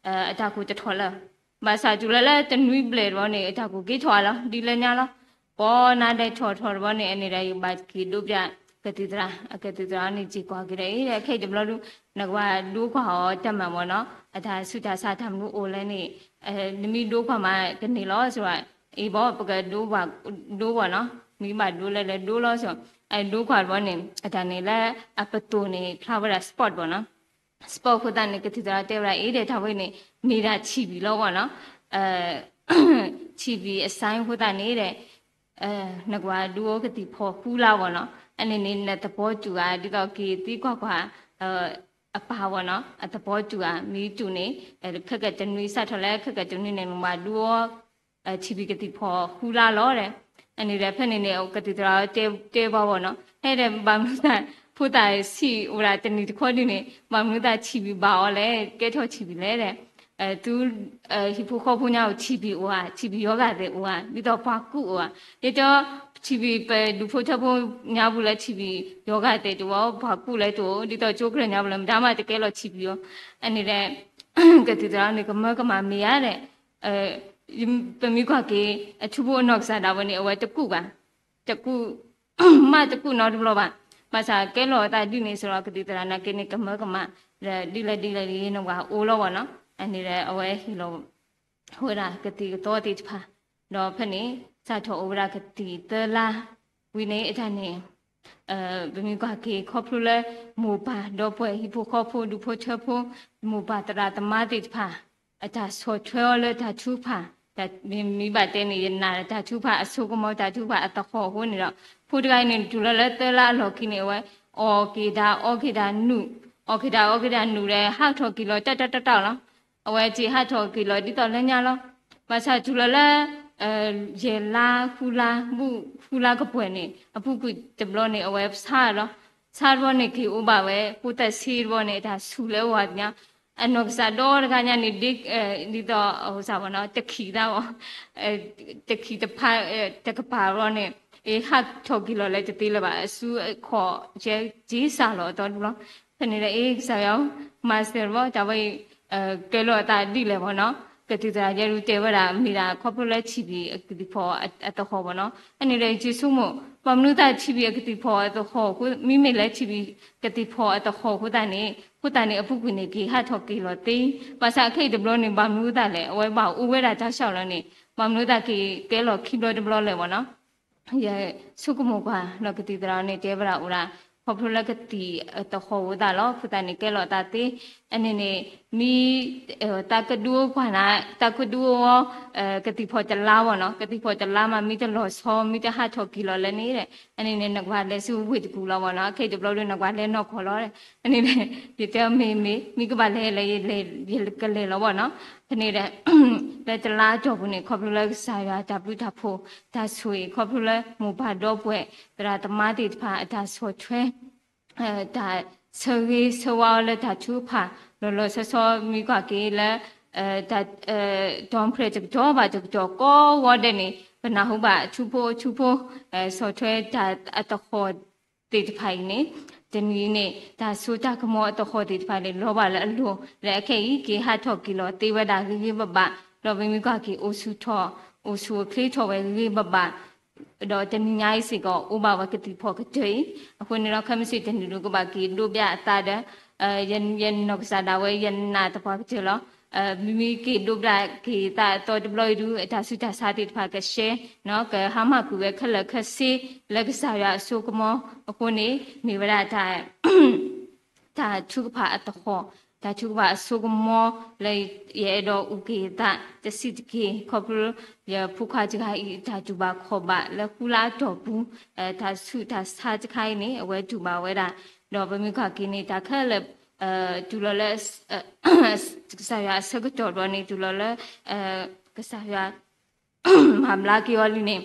အတၢ်ခိၣ်တထီၣ်လၢၤ, ဘၣ်ဆၣ်တုၤလၢလၢတနွံဘျဲၣ်တဘျီန့ၣ် အတၢ်ခိၣ်က့ၤထီၣ်လီၤ ဒ်လဲၣ်ညါလီၤ, ကိးနၤဒီးထီၣ်ထီၣ်တဘျီန့ၣ် အန့ၣ်ဒီးယဘၣ်က့ၤဒိးပျၢ် ကသံၣ်သရၣ် အကသံၣ်သရၣ်န့ၣ် စ့ၢ်ကွၢ်က့ၤဒီး အ့ ခဲအံၤတဘျီဒုး နကဘၣ်ဒိကွၢ်အီၤတၢ်မၤမ့ၢ်နီၤ, အတၢ်ဆူးတၢ်ဆါတၢ်မနုၤအိၣ်လဲၣ်န့ၣ် နမ့ၢ်ဒိကွၢ်မးကန့ၢ်လီၤ ဆိ အ့ ဘၣ် ပကဒိ ဒိဘၣ်နီၤ, မ့ၢ်ဘၣ်ဒိလဲၣ်လဲၣ်ဒိလီၤ ဆိ အဒိကွၢ်တဘျီန့ၣ် အတၢ်န့ၣ်လၢအပသိၣ်န့ၣ် ဖျါဝဲဒၣ် spot ဘၣ်နီၤ, spot အဃိသတးန့ၣ် ကသံၣ်သရၣ်တဲဝဲဒၣ် အ့ ဒီးတၢ်ဝဲန့ၣ် မ့ၢ်ဒၣ်ထံၣ်ဘံၣ်လီၤဘၣ်နီၤ, ထံၣ်ဘံၣ်အ sign အဃိသတးန့ၣ်ဒီး နကဘၣ်ဒိကသံၣ်ဖီၣ်ဃုလါဘၣ်နီၤ, အန့ၣ်န့ၣ် နသပီၤတူၢ်ဧါ ဒ်သိးက့ၤသံကွၢ်ကွၢ် အပၢ်ဘၣ်နီၤ, အသပီၤတူၢ်ဧါ မ့ၢ်တူၢ်န့ၣ် ခဲကတနွံ စးထီၣ်လၢခဲကတနွံန့ၣ် နဘၣ်ဒိ ထံၣ်ဘံၣ်ကသံၣ်ဖီၣ်ဃုလါလီၤဒီး အန့ၣ်ဒီးဖဲန့ၣ်န့ၣ် ကသံၣ်သရၣ်တဲ တဲဘၣ်ဘၣ်နီၤ, ဟဲဒီးဘၣ်မနုၤသး ဖိသၣ်ဆံးအိၣ်ဒၣ်တနံၣ်တခီဒ်န့ၣ် ဘၣ်မနုၤသးထံၣ်ဘံၣ်ဘၣ်အီၤလဲၣ် ကဲထီၣ်ထံၣ်ဘံၣ်လဲၣ်ဒီး သု ဟံၣ်ဖိဃီဖိညါအိၣ် ထံၣ်ဘံၣ်အိၣ်ဧါ, ထံၣ်ဘံၣ်ယီၤဂာ်သဲးအိၣ်ဧါ, ဒ်သိးပှၤကူၣ်အိၣ်ဧါ, ယတဲ ထံၣ်ဘံၣ်ပဒူၣ်ဖိထၢဖိညါပူၤလၢထံၣ်ဘံၣ်ယီၤဂာ်သဲးတအိၣ် ပှၤကူၣ်လၢတအိၣ် ဒ်သိးကၠိကရၢၢ်ညါပူၤလၢ မတၤမးတကဲလီၤထံၣ်ဘံၣ်အီၤ, အန့ၣ်ဒီး ကသံၣ်သရၣ်န့ၣ် ကမၢကမၣ်မ့ၢ်ဧါဒီး ပမ့ၢ်ကွၢ်က့ၤ အထူဖိအနီၢ်ကစၢ်ဒၣ်ဝဲန့ၣ် အဝဲတကူၣ်ဘၣ်, တကူၣ် မ့ၢ်တကူၣ်နီတဘျီဘၣ်, ဘၣ်ဆၣ်ကဲလီၤအသးဒ်န့ၣ်စ့ၢ်ကီး ကသံၣ်သရၣ်နာ်က့န့ၣ် ကမၢကမၣ် ဒီးဒ်လဲၣ်ဒ်လဲၣ်ဒ်နဝၤအိၣ်လီၤဘၣ်နီၤ, အန့ၣ်ဒီးအဝဲဟ့ၣ်လီၤ ဝဲဒၣ်ကသံၣ်ကသီသ့ၣ်တဖၣ်, ဒီးဖဲန့ၣ် စးထီၣ်အိၣ်ဝဲဒၣ်ကသံၣ်သၢလါ ဝံၤန့ၣ်အတၢ်န့ၣ် ပမ့ၢ်ကွၢ်က့ၤခီဖျိလၢ မိၢ်ပၢ်ဒီပုၢ်ဝဲၢ် ဟံၣ်ဖိဃီဖိ ဒူၣ်ဖိထၢဖိ မိၢ်ပၢ်သရၣ်သမါသ့ၣ်တဖၣ် အတၢ်ဆီၣ်ထွဲအီၤလၢတၢ်ထုကဖၣ်, မ့ၢ်ဘၣ်တဲန့ၣ် ယနာ်တၢ်ထုကဖၣ်အစိကမီၤ တၢ်ထုကဖၣ်အသဟီၣ်အဃိန့ၣ်ဒီး ဖိတဂၤအံၤန့ၣ် တုၤလီၤလၢသၢလါအလီၢ်ခံန့ၣ် အဝဲ အီၣ်က့ၤဒၣ်အီက့ၤဒၣ်နုာ်, အီၣ်က့ၤဒၣ်အီက့ၤဒၣ်နုာ်ဒီး ဟးထီၣ်က့ၤလီၤတၢ်တၢ်တၢ်တၢ်လီၤ. အဝဲက့ၤဟးထီၣ်က့ၤလီၤဒ်သိးလၢညါလီၤ. ဘၣ်ဆၣ်တုၤလီၤလၢ ယဲၢ်လါဃုလါ ဘူၣ်ဃုလါကပှဲၤန့ၣ် အပူၤကွံာ်တဘျီန့ၣ် အဝဲဆါလီၤ. ဆါတဘျီန့ၣ် က့ၤအိၣ်ဘၣ်ဝဲ ဖိသၣ်ဆံးတဘျီန့ၣ် အတၢ်ဆူၣ်လၢအဝၤညါ, အနီၢ်ကစၢ်ဒီတဂၤညါန့ၣ် ဒ်သိး တခံးသးဘၣ်, တခံးတဖၣ် တကပၤတဘျီန့ၣ် အ့ ဟးထီၣ်က့ၤလီၤလၢတသ့လၢၤဘၣ်, အစုအခီၣ်ကဲက့ၤစၢ်လီၤအသီတဘျီ. ဖဲန့ၣ်ဒီး အ့ ကစၢ်ယွၤ မၤစၢၤတဘျီ တၢ်ဝဲအံၤ ကဲလီၤအသးဒ်လဲၣ်ဘၣ်နီၤ, ကသံၣ်သရၣ်ယဲဒၣ်တဲဝဲဒၣ် မ့ၢ်ဒၣ်ခီဖျိလၢထံၣ်ဘံၣ်အကသံၣ်ဖီၣ်အသဟီၣ်ဘၣ်နီၤ. ဖဲန့ၣ်ဒီး ယဆိကမိၣ် ဘၣ်မနုၤသးထံၣ်ဘံၣ်အကသံၣ်ဖီၣ်အသဟီၣ်အဃိ, မ့မ့ၢ်လၢထံၣ်ဘံၣ်ကသံၣ်ဖီၣ်အသဟီၣ်အဃိသတးန့ၣ် ဖိသၣ်န့ၣ်အပူၤကွံာ်န့ၣ် က့ၤဟးထီၣ်က့ၤလီၤသ့, ဘၣ်ဆၣ်ခဲအံၤတဘျီန့ၣ် ဘၣ်မနုၤသးလဲၣ်, အဝဲဘၣ်အိၣ်ဝဲဒၣ်တၢ်ဆှီလီၤန့ၣ် ဘၣ်မနုၤသးက့ၤကဲလီၤခံဘျီတဘျီလဲၣ်ဘၣ်နီၤ. ယဆိကမိၣ်ကွၢ်လီၤ ကသံၣ်သရၣ်န့ၣ် တဲဝဲဒၣ်အိၣ်ဒၣ် ခီဖျိလၢကသံၣ်အသဟီၣ်အဃိသတးလီၤ, ဖိသၣ်န့ၣ်ကဲလီၤအသးသ့. အန့ၣ်န့ၣ် မ့ၢ် သးကဒုအိၣ်ကွၢ်နၤ, သးကဒုအိၣ်ဝဲ ကသံၣ်ဖီၣ်တလါဘၣ်နီၤ, ကသံၣ်ဖီၣ်တလါမး မ့ၢ်တလီၤဆီ မ့ၢ်တဟးထီၣ်က့ၤလီၤလၢန့ၣ်ဒီး အန့ၣ်န့ၣ် နကွၢ်လဲၤဆူဝ့ၢ်တကူၣ်လီၤဘၣ်နီၤ, ခဲအံၤတဘျီဒီး နကွၢ်လဲၤနီၢ်ကီၢ်လီၤ. အန့ၣ်န့ၣ် ယတဲမ့ၢ်မ့ၢ် မ့ၢ်ကဘၣ်လဲၤလဲၤ ယကလဲၤလီၤဘၣ်နီၤ. ဖဲန့ၣ်ဒီး လၢတလါအတီၢ်ပူၤန့ၣ် ခီဖျိလၢကစၢ်ယွၤတၢ်ဘျုးတၢ်ဖှိၣ် တၢ်ဆိၣ်ဂ့ၤ ခီဖျိလၢမိၢ်ပၢ်ဒီပုၢ်ဝဲၢ် သရၣ်သမါသ့ၣ်တဖၣ် အတၢ်ဆီၣ်ထွဲ တၢ်ဆၢဂ့ၤဆၢဝါအီၤလၢတၢ်ထုကဖၣ် လီၤလီၤဆီဆီ မ့ၢ်ကွၢ်က့ၤလၢ တၢ် တီၢ်ဖျဲၣ်တကတီၢ်ဘၣ်တကတီၢ် ကိးဂီၤဒဲးန့ၣ် ပနၢ်ဟူဘၣ်အထူဖိအထူဖိ ဆီၣ်ထွဲတၢ်အသဟီၣ်သ့ၣ်တဖၣ်အံၤန့ၣ် တနံၤန့ၣ် တၢ်စိတၢ်ကမီၤအသဟီၣ်သ့ၣ်တဖၣ်န့ၣ် လီၤဘၣ်လၢအလိၤ လၢအခဲအံၤ က့ၤဟးထီၣ်က့ၤလီၤသ့ဝဲဒၣ်ဂ့ၤဂ့ၤဘၣ်ဘၣ် ဒီးပမ့ၢ်ကွၢ်က့ၤအိၣ်ဆူၣ်ထီၣ် အိၣ်ဆူၣ်အိၣ်ချ့ထီၣ်ဝဲဂ့ၤဂ့ၤဘၣ်ဘၣ် ဒီးတနံၤညါအံၤစ့ၢ်ကီး အိၣ်ဘၣ်ဝဲကသံၣ်ဖီၣ်ကတၢၢ်အံၤ အဃိန့ၣ်ဒီး ခဲမုၢ်ဆ့ၣ်တနံၤဒုးကဘၣ်က့ၤဒိးဘျၢအသးဒီး ယနီၢ်ကစၢ်ဒၣ်ဝဲ ယနာ်သပှၢ်ကတၢၢ်လီၤ. မ့မ့ၢ်က့ၤဒိးဘျးက့ၤသးအသီတဘျီအံၤဒုး အတၢ်ဆူးတၢ်ဆါသ့ၣ်တဖၣ်ကရှဲ ကဟါမၢ်ကွံာ်ဝဲခဲလၢာ်ခဲဆ့ လၢကစၢ်ယွၤအစိကမီၤအဃိန့ၣ် မ့ၢ်ဝဲဒၣ်တၢ် တၢ်ထုကဖၣ်အသဟီၣ်, တၢ်ထုကဖၣ်အစိကမီၤလၢယအဲၣ်ဒိးအုၣ်က့ၤသးတဆံးတက့ၢ်. ခီဖျိ ယဖိခွါတဂၤအံၤ တၢ်တူၢ်ဘၣ်ခီၣ်ဘၣ်လၢဃုလါအတီၢ်ပူၤ တၢ်ဆူးတၢ်ဆါတခါအံၤန့ၣ် အဝဲတူၢ်ဘၣ်ဝဲဒၣ်, ဒီးပမ့ၢ်ကွၢ်က့ၤန့ၣ် တၢ်ခဲလၢာ် တုၤလီၤလၢ ကစၢ်ယွၤအဆၢကတီၢ်ဘျီန့ၣ် တုၤလီၤလၢ ကစၢ်ယွၤ မၤဘျါက့ၤအီၤလံန့ၣ်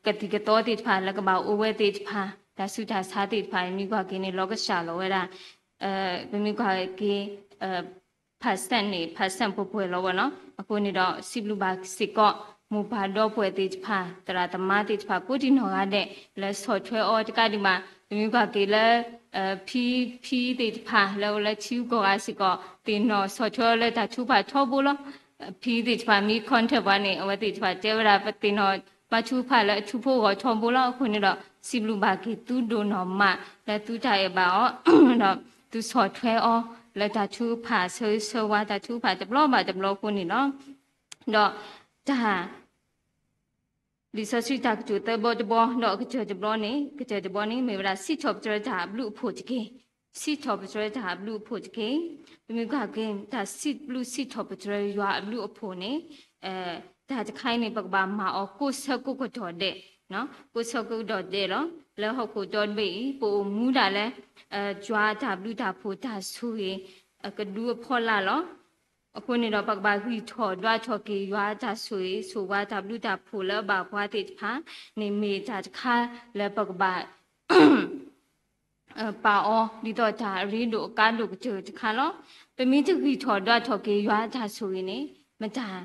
ကသံၣ်ကသီသ့ၣ်တဖၣ် လၢကဘၣ်အိၣ်ဝဲသ့ၣ်တဖၣ် တၢ်ဆူးတၢ်ဆါသ့ၣ်တဖၣ် မ့ၢ်ကွၢ်က့ၤန့ၣ် လီၤကဆှၣ်လီၤဝဲဒၣ် ပမ့ၢ်ကွၢ်က့ၤ percent န့ၣ် percent ပှဲၤပှဲၤလီၤဝဲနီၤ. အဃိန့ၣ်ဒီး စံးဘျုးဘၣ်စ့ၢ်ကီး မိၢ်ပၢ်ဒီပုၢ်ဝဲၢ်သ့ၣ်တဖၣ် သရၣ်သမါသ့ၣ်တဖၣ် ကိးဒံနီၢ်ဂၤဒဲး လၢဆီၣ်ထွဲအီၤတကးဒံးဘၣ် ပမ့ၢ်ကွၢ်က့ၤလၢ ဖံ ဖံသ့ၣ်တဖၣ် လၢအိၣ်လၢထံဂုၤကီၢ်ဂၤစ့ၢ်ကီး သ့ၣ်နီၣ်ဆီၣ်ထွဲအီၤလၢတၢ်ထုကဖၣ်ထီဘိလီၤ. ဖံသ့ၣ်တဖၣ်မ့ၢ် contact ပှၤန့ၣ် အဝဲသ့ၣ်တဖၣ်တဲဝဲဒၣ် ပသ့ၣ်နီၣ်ဘါထုကဖၣ်လၢအထူဖိအဂီၢ်ထီဘိလီၤ. အဃိန့ၣ်ဒီး စံးဘျုးဘၣ်က့ၤသုဒိၣ်နီၢ်မး လၢသုတၢ်အဲၣ်ဘၣ်အီၤ ဒီးသုဆီၣ်ထွဲအီၤ လၢတၢ်ထုကဖၣ်ဆၢဂ့ၤဆၢဝါ တၢ်ထုကဖၣ်တဘျီဘၣ်တဘျီအဃိန့ၣ်လီၤ. ဒီးတၢ် လံာ်စီဆှံတၢ်ကတိၤသၢဘီတဘီ ဒီးအကတၢၢ်တဘီန့ၣ် ကတၢၢ်တဘီန့ၣ် မ့ၢ်ဝဲဒၣ် စံးထီၣ်ပတြၢၤတၢ်အဘျုးအဖှိၣ်တက့ၢ်. စံးထီၣ်ပတြၢၤတၢ်အဘျုးအဖှိၣ်တက့ၢ်. ပမ့ၢ်ကွၢ်က့ၤ တၢ်စံးဘျုးစံးထီၣ်ပတြၢၤယွၤအဘျုးအဖှိၣ်န့ၣ် တၢ်တခါအံၤန့ၣ် ပကဘၣ်မၤအီၤကိးဆၢကိးကတီၢ်ဒဲး, ကိးဆၢကိးကတီၢ်ဒဲးလီၤ. လၢဟီၣ်ခိၣ်ဒီတဘ့ၣ်အံၤ ပအိၣ်မူဒၣ်လၢ ယွၤအတၢ်ဘျုးတၢ်ဖှိၣ်တၢ်ဆိၣ်ဂ့ၤ အကဒုအဖီလာ်လီၤ. အဃိန့ၣ်ဒီး ပကဘၣ်ဂံၢ်ထီၣ်ဒွးထီၣ်က့ၤ ယွၤအတၢ်ဆိၣ်ဂ့ၤဆိၣ်ဝါတၢ်ဘျုးတၢ်ဖှိၣ်လၢအဘၣ်ပှၤသ့ၣ်တဖၣ်န့ၣ် မ့ၢ်တၢ်တခါလၢပကဘၣ် ပာ်အီၤ ဒ်သိးတၢ်အရ့ဒိၣ်အကါဒိၣ်ကတၢၢ်တခါလီၤ. ပမ့ၢ်တဂံၢ်ထီၣ်ဒွးထီၣ်က့ၤ ယွၤအတၢ်ဆိၣ်ဂ့ၤန့ၣ် မတၤ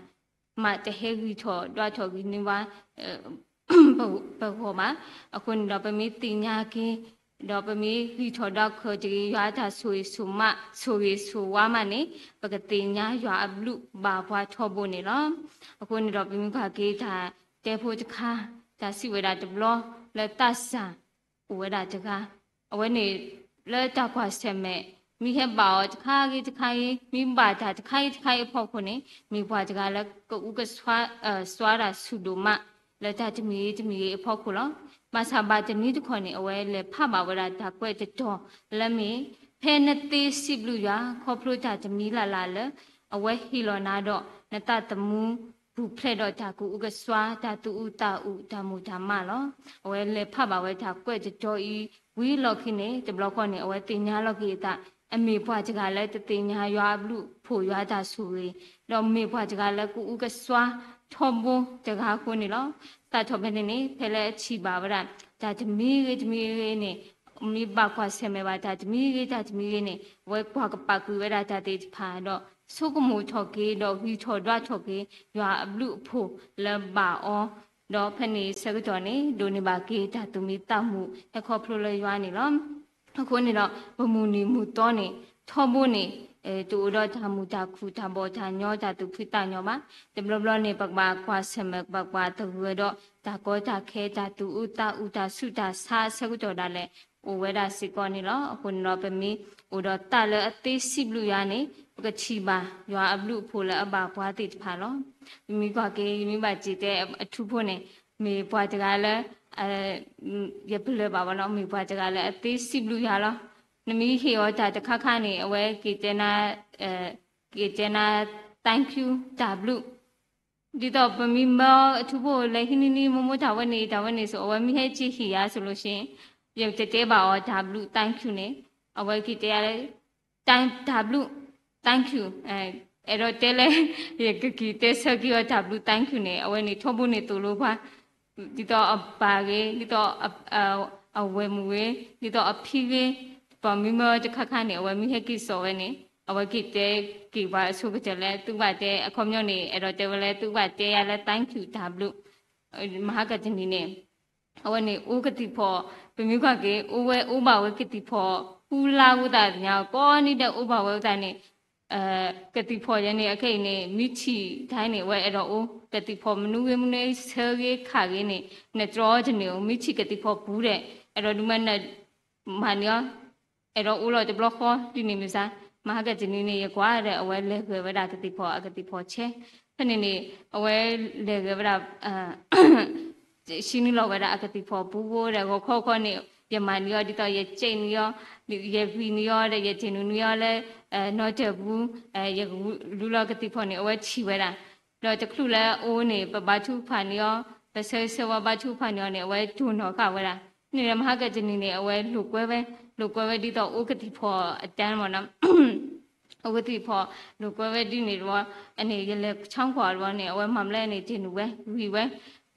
မးတဟဲဂံၢ်ထီၣ်ဒွးထီၣ်ဂံၢ်န့ၢ်ဝဲ ပဂီၢ်ဘၣ်. အဃိန့ၣ်ဒီး ပမ့ၢ်သ့ၣ်ညါက့ၤ ဒီးပမ့ၢ်ဂံၢ်ထီၣ်ဒွးထီၣ်က့ၤ ယွၤအတၢ်ဆိၣ်ဂ့ၤဆိၣ်ဝါ ဆိၣ်ဂ့ၤဆိၣ်ဝါမးန့ၣ် ပကသ့ၣ်ညါယွၤအဘျုးဘၣ်ပှၤထီဘိန့ၣ်လီၤ. အဃိန့ၣ်ဒီး ပမ့ၢ်ကွၢ်က့ၤတၢ်တဲဖိတခါ တၢ်စံးဝဲဒၣ်တဘျီ လၢသးစၢ် အိၣ်ဝဲဒၣ်တဂၤ အဝဲန့ၣ် လၢတၢ်ကွၢ်ဆၢၣ်မဲာ် မ့ၢ်ဟဲဘၣ်အီၤတခါဂ့ၤတခါဂ့ၤ မ့ၢ်ဘၣ်တၢ်တခါဂ့ၤတခါဂ့ၤအဖီခိၣ်န့ၣ် မ့ၢ်ပှၤတဂၤလၢကအုကစွါ စွါတၢ်ဆူၣ်ဒိၣ်မး လၢတၢ်တမံၤဂ့ၤတမံၤဂ့ၤအဖီခိၣ်လီၤ. ဘၣ်ဆၣ်ဘၣ်တနံၤတခီန့ၣ် အဝဲလဲၤဖးဘၣ်ဝဲဒၣ်တၢ်ကွဲးတတီၤလၢမ့ၢ် ဖဲနသ့စံးဘျုးယွၤ ခီဖျိတၢ်တမံၤလၢ်လၢ်လၢ အဝဲဟ့ၣ်လီၤနၤဒီး နသးသမူ ပူၤဖျဲးဒီးတၢ်ကအုကစွါ တၢ်သူၣ်အုးသးအုး တၢ်မိၢ်တၢ်မးလီၤ. အဝဲလဲၤဖးဘၣ်ဝဲတၢ်ကွဲးတတီၤအံၤ ဝံၤလီၢ်ခံန့ၣ် တဘျီဃီန့ၣ် အဝဲသ့ၣ်ညါလီၤက့ၤအသး အမ့ၢ်ပှၤတဂၤလၢတသ့ၣ်ညါယွၤအဘျုးအဖှိၣ်ယွၤအတၢ်ဆိၣ်ဂ့ၤ ဒီးမ့ၢ်ပှၤတဂၤလၢကအုကစွါထီဘိတဂၤအဃိန့ၣ်လီၤ. သးထီၣ်ဖဲန့ၣ်န့ၣ် ဖဲလၢအထံၣ်ဘၣ်ဝဲဒၣ် တၢ်တမံၤဂ့ၤတမံၤဂ့ၤန့ၣ် မ့ၢ်ဘၣ်ကွၢ်ဆၢၣ်မဲာ်ဘၣ်တၢ်တမံၤဂ့ၤတၢ်တမံၤဂ့ၤန့ၣ် အဝဲကွၢ်ကပာ်ကွံာ်ဝဲဒၣ်တၢ်သ့ၣ်တဖၣ်ဒီး ဆိကမိၣ်ထီၣ်က့ၤဒီးဂံၢ်ထီၣ်ဒွးထီၣ်က့ၤ ယွၤအဘျုးအဖှိၣ်လၢဘၣ်အီၤ ဒီးဖဲန့ၣ်ဆၢကတီၢ်န့ၣ် ဒိးန့ၢ်ဘၣ်က့ၤတၢ်သူၣ်မံသးမုာ်ဟဲခီဖျိလၢယွၤန့ၣ်လီၤ. အဃိန့ၣ်ဒီး ပမုၢ်နံၤမုၢ်သီန့ၣ် ထီဘိန့ၣ် တအိၣ်ဒီးတၢ်မုာ်တၢ်ခုၣ်တၢ်ဘီၣ်တၢ်ညီတၢ်သူၣ်ဖှံသးညီဘၣ်. တဘျီဘျီန့ၣ် ပကဘၣ်ကွၢ်ဆၢၣ်မဲာ် ပကဘၣ်သဂၢၢ်ဒီး တၢ်ကီတၢ်ခဲ တၢ်သူၣ်အုးသးအုး တၢ်ဆူးတၢ်ဆါအဆၢကတီၢ်ဒၣ်လဲာ် အိၣ်ဝဲဒၣ်စ့ၢ်ကီးန့ၣ်လီၤ. အဃိန့ၣ်ဒီး ပမ့ၢ်အိၣ်ဒီးသးလၢအသ့စံးဘျုးယွၤန့ၣ် ပကထံၣ်ဘၣ်ယွၤအဘျုးအဖှိၣ်လၢအဘၣ်ပှၤသ့ၣ်တဖၣ်လီၤ. ပမ့ၢ်ကွၢ်က့ၤ ယမ့ၢ်ဘၣ်စံးတဲအထူဖိန့ၣ် မ့ၢ်ပှၤတဂၤလၢ ယပလၢၢ်ဘၣ်ဘၣ်နီၤ မ့ၢ်ပှၤတဂၤလၢအသ့စံးဘျုးယွၤလီၤ. နမ့ၢ်ဟ့ၣ်အီၤတၢ်တခါခါန့ၣ် အဝဲက့ၤတဲနၤ က့ၤတဲနၤ thank you တၢ်ဘျုး ဒ်သိးပမ့ၢ်မၢအထူဖိလဲၤဟံးနံၤနံၤမိၢ်မိၢ်တၢ်ဝဲန့ၣ် တၢ်ဝဲန့ၣ်စိၤ အဝဲမ့ၢ်ဟဲက့ၤဟ့ၣ်ယၤစိၤလိၤစ့ ယတတဲဘၣ်အီၤတၢ်ဘျုး thank you န့ၣ် အဝဲက့ၤတဲယၤလၢ တၢ်ဘျုး thank you အဲၣ်ဒိးတဲလၢ ယကက့ၤတဲဆၢက့ၤအီၤတၢ်ဘျုး thank you န့ၣ် အဝဲန့ၣ်ထီဘိန့ၣ်သိၣ်လိပှၤ ဒ်သိးအပၢ်ဂ့ၤ ဒ်သိး အဝဲၢ်မုၣ်ဂ့ၤ ဒ်သိးအဖံဂ့ၤ ပမ့ၢ်မၢတခါခါန့ၣ် အဝဲမ့ၢ်ဟဲက့ၤစိာ်ဝဲန့ၣ် အဝဲက့ၤတဲက့ၤပှၤအဆိကတၢၢ်လၢ သုကဘၣ်တဲ အခီပညီန့ၣ် အဲၣ်ဒိးတဲဝဲလၢ သုကဘၣ်တဲယၤလၢ thank you တၢ်ဘျုး မဟါကတနံၤန့ၣ် အဝဲန့ၣ်အိၣ်ကသံၣ်ဖီၣ် ပမ့ၢ်ကွၢ်က့ၤ အိၣ်ဝဲအိၣ်ဘၣ်ဝဲကသံၣ်ဖီၣ် ဃုလါဝဲသတးညါ ကိးနံၤဒဲးအိၣ်ဘၣ်ဝဲသတးန့ၣ် ကသံၣ်ဖီၣ်ယဲန့ၣ် အခဲအံၤန့ၣ် မ့ၢ်ထံၣ်တၢ်န့ၣ် အဝဲအဲၣ်ဒိးအိၣ် ကသံၣ်ဖီၣ်မနုၤဂ့ၤမနုၤဂ့ၤ ဆၢဂ့ၤခးဂ့ၤန့ၣ် နတြီတန့ၢ်ဧိၤ မ့ၢ်ထံၣ်ကသံၣ်ဖီၣ်ပူၤဒီး အဲၣ်ဒိးဒုးမၢန မၤန့ၢ်အီၤ အဲၣ်ဒိးအိၣ်လီၤတဘျီဃီ ဒ်န့ၣ်မ့ၢ်စ့ၢ် မဟါကတနံၤန့ၣ် ယကွၢ်ဒီး အဝဲလဲၤဂဲၤဝဲဒၣ်ကသံၣ်ဖီၣ် အကသံၣ်ဖီၣ်ဆဲး, ဖဲန့ၣ်န့ၣ် အဝဲလဲၤဂဲၤဝဲဒၣ် ဆှၢနုာ်လီၤဝဲဒၣ်အကသံၣ်ဖီၣ်ပူဖိဒီး ဂီၤခီခီန့ၣ် ယမၤနုာ်အီၤဒ်သိး ယစဲးနုာ်အီၤ, ယဂံၢ်နုာ်အီၤဒီး ယစဲးနုာ်နုာ်အီၤလၢ နီတၢၢ်ပူၤ, ယကလူလီၤကသံၣ်ဖီၣ်န့ၣ် အဝဲထံၣ်ဝဲဒၣ်, ဒီးတချုးလၢအအိၣ်န့ၣ် ပဘါထုကဖၣ်န့ၢ်အီၤ, ပဆၢဂ့ၤဆၢဝါဘါထုကဖၣ်န့ၢ်အီၤန့ၣ် အဝဲတိၢ်နီၣ်ဃာ်ဝဲဒၣ်, န့ၣ်ဒီးမဟါကတနံၤန့ၣ် အဝဲလိာ်ကွဲဝဲ, လိာ်ကွဲဝဲဒ်သိးအိၣ်ကသံၣ်ဖီၣ်အတၢ်မ့ၢ်နီၤ အိၣ်ကသံၣ်ဖီၣ် လိာ်ကွဲဝဲဒ်န့ၣ်တဘျီ, အန့ၣ် ယလဲၤဆါကွၢ်တဘျီန့ၣ် အဝဲမၤမလဲၣ်န့ၣ် စဲးနုာ်ဝဲ ဂံၢ်ဝဲ, ဒ်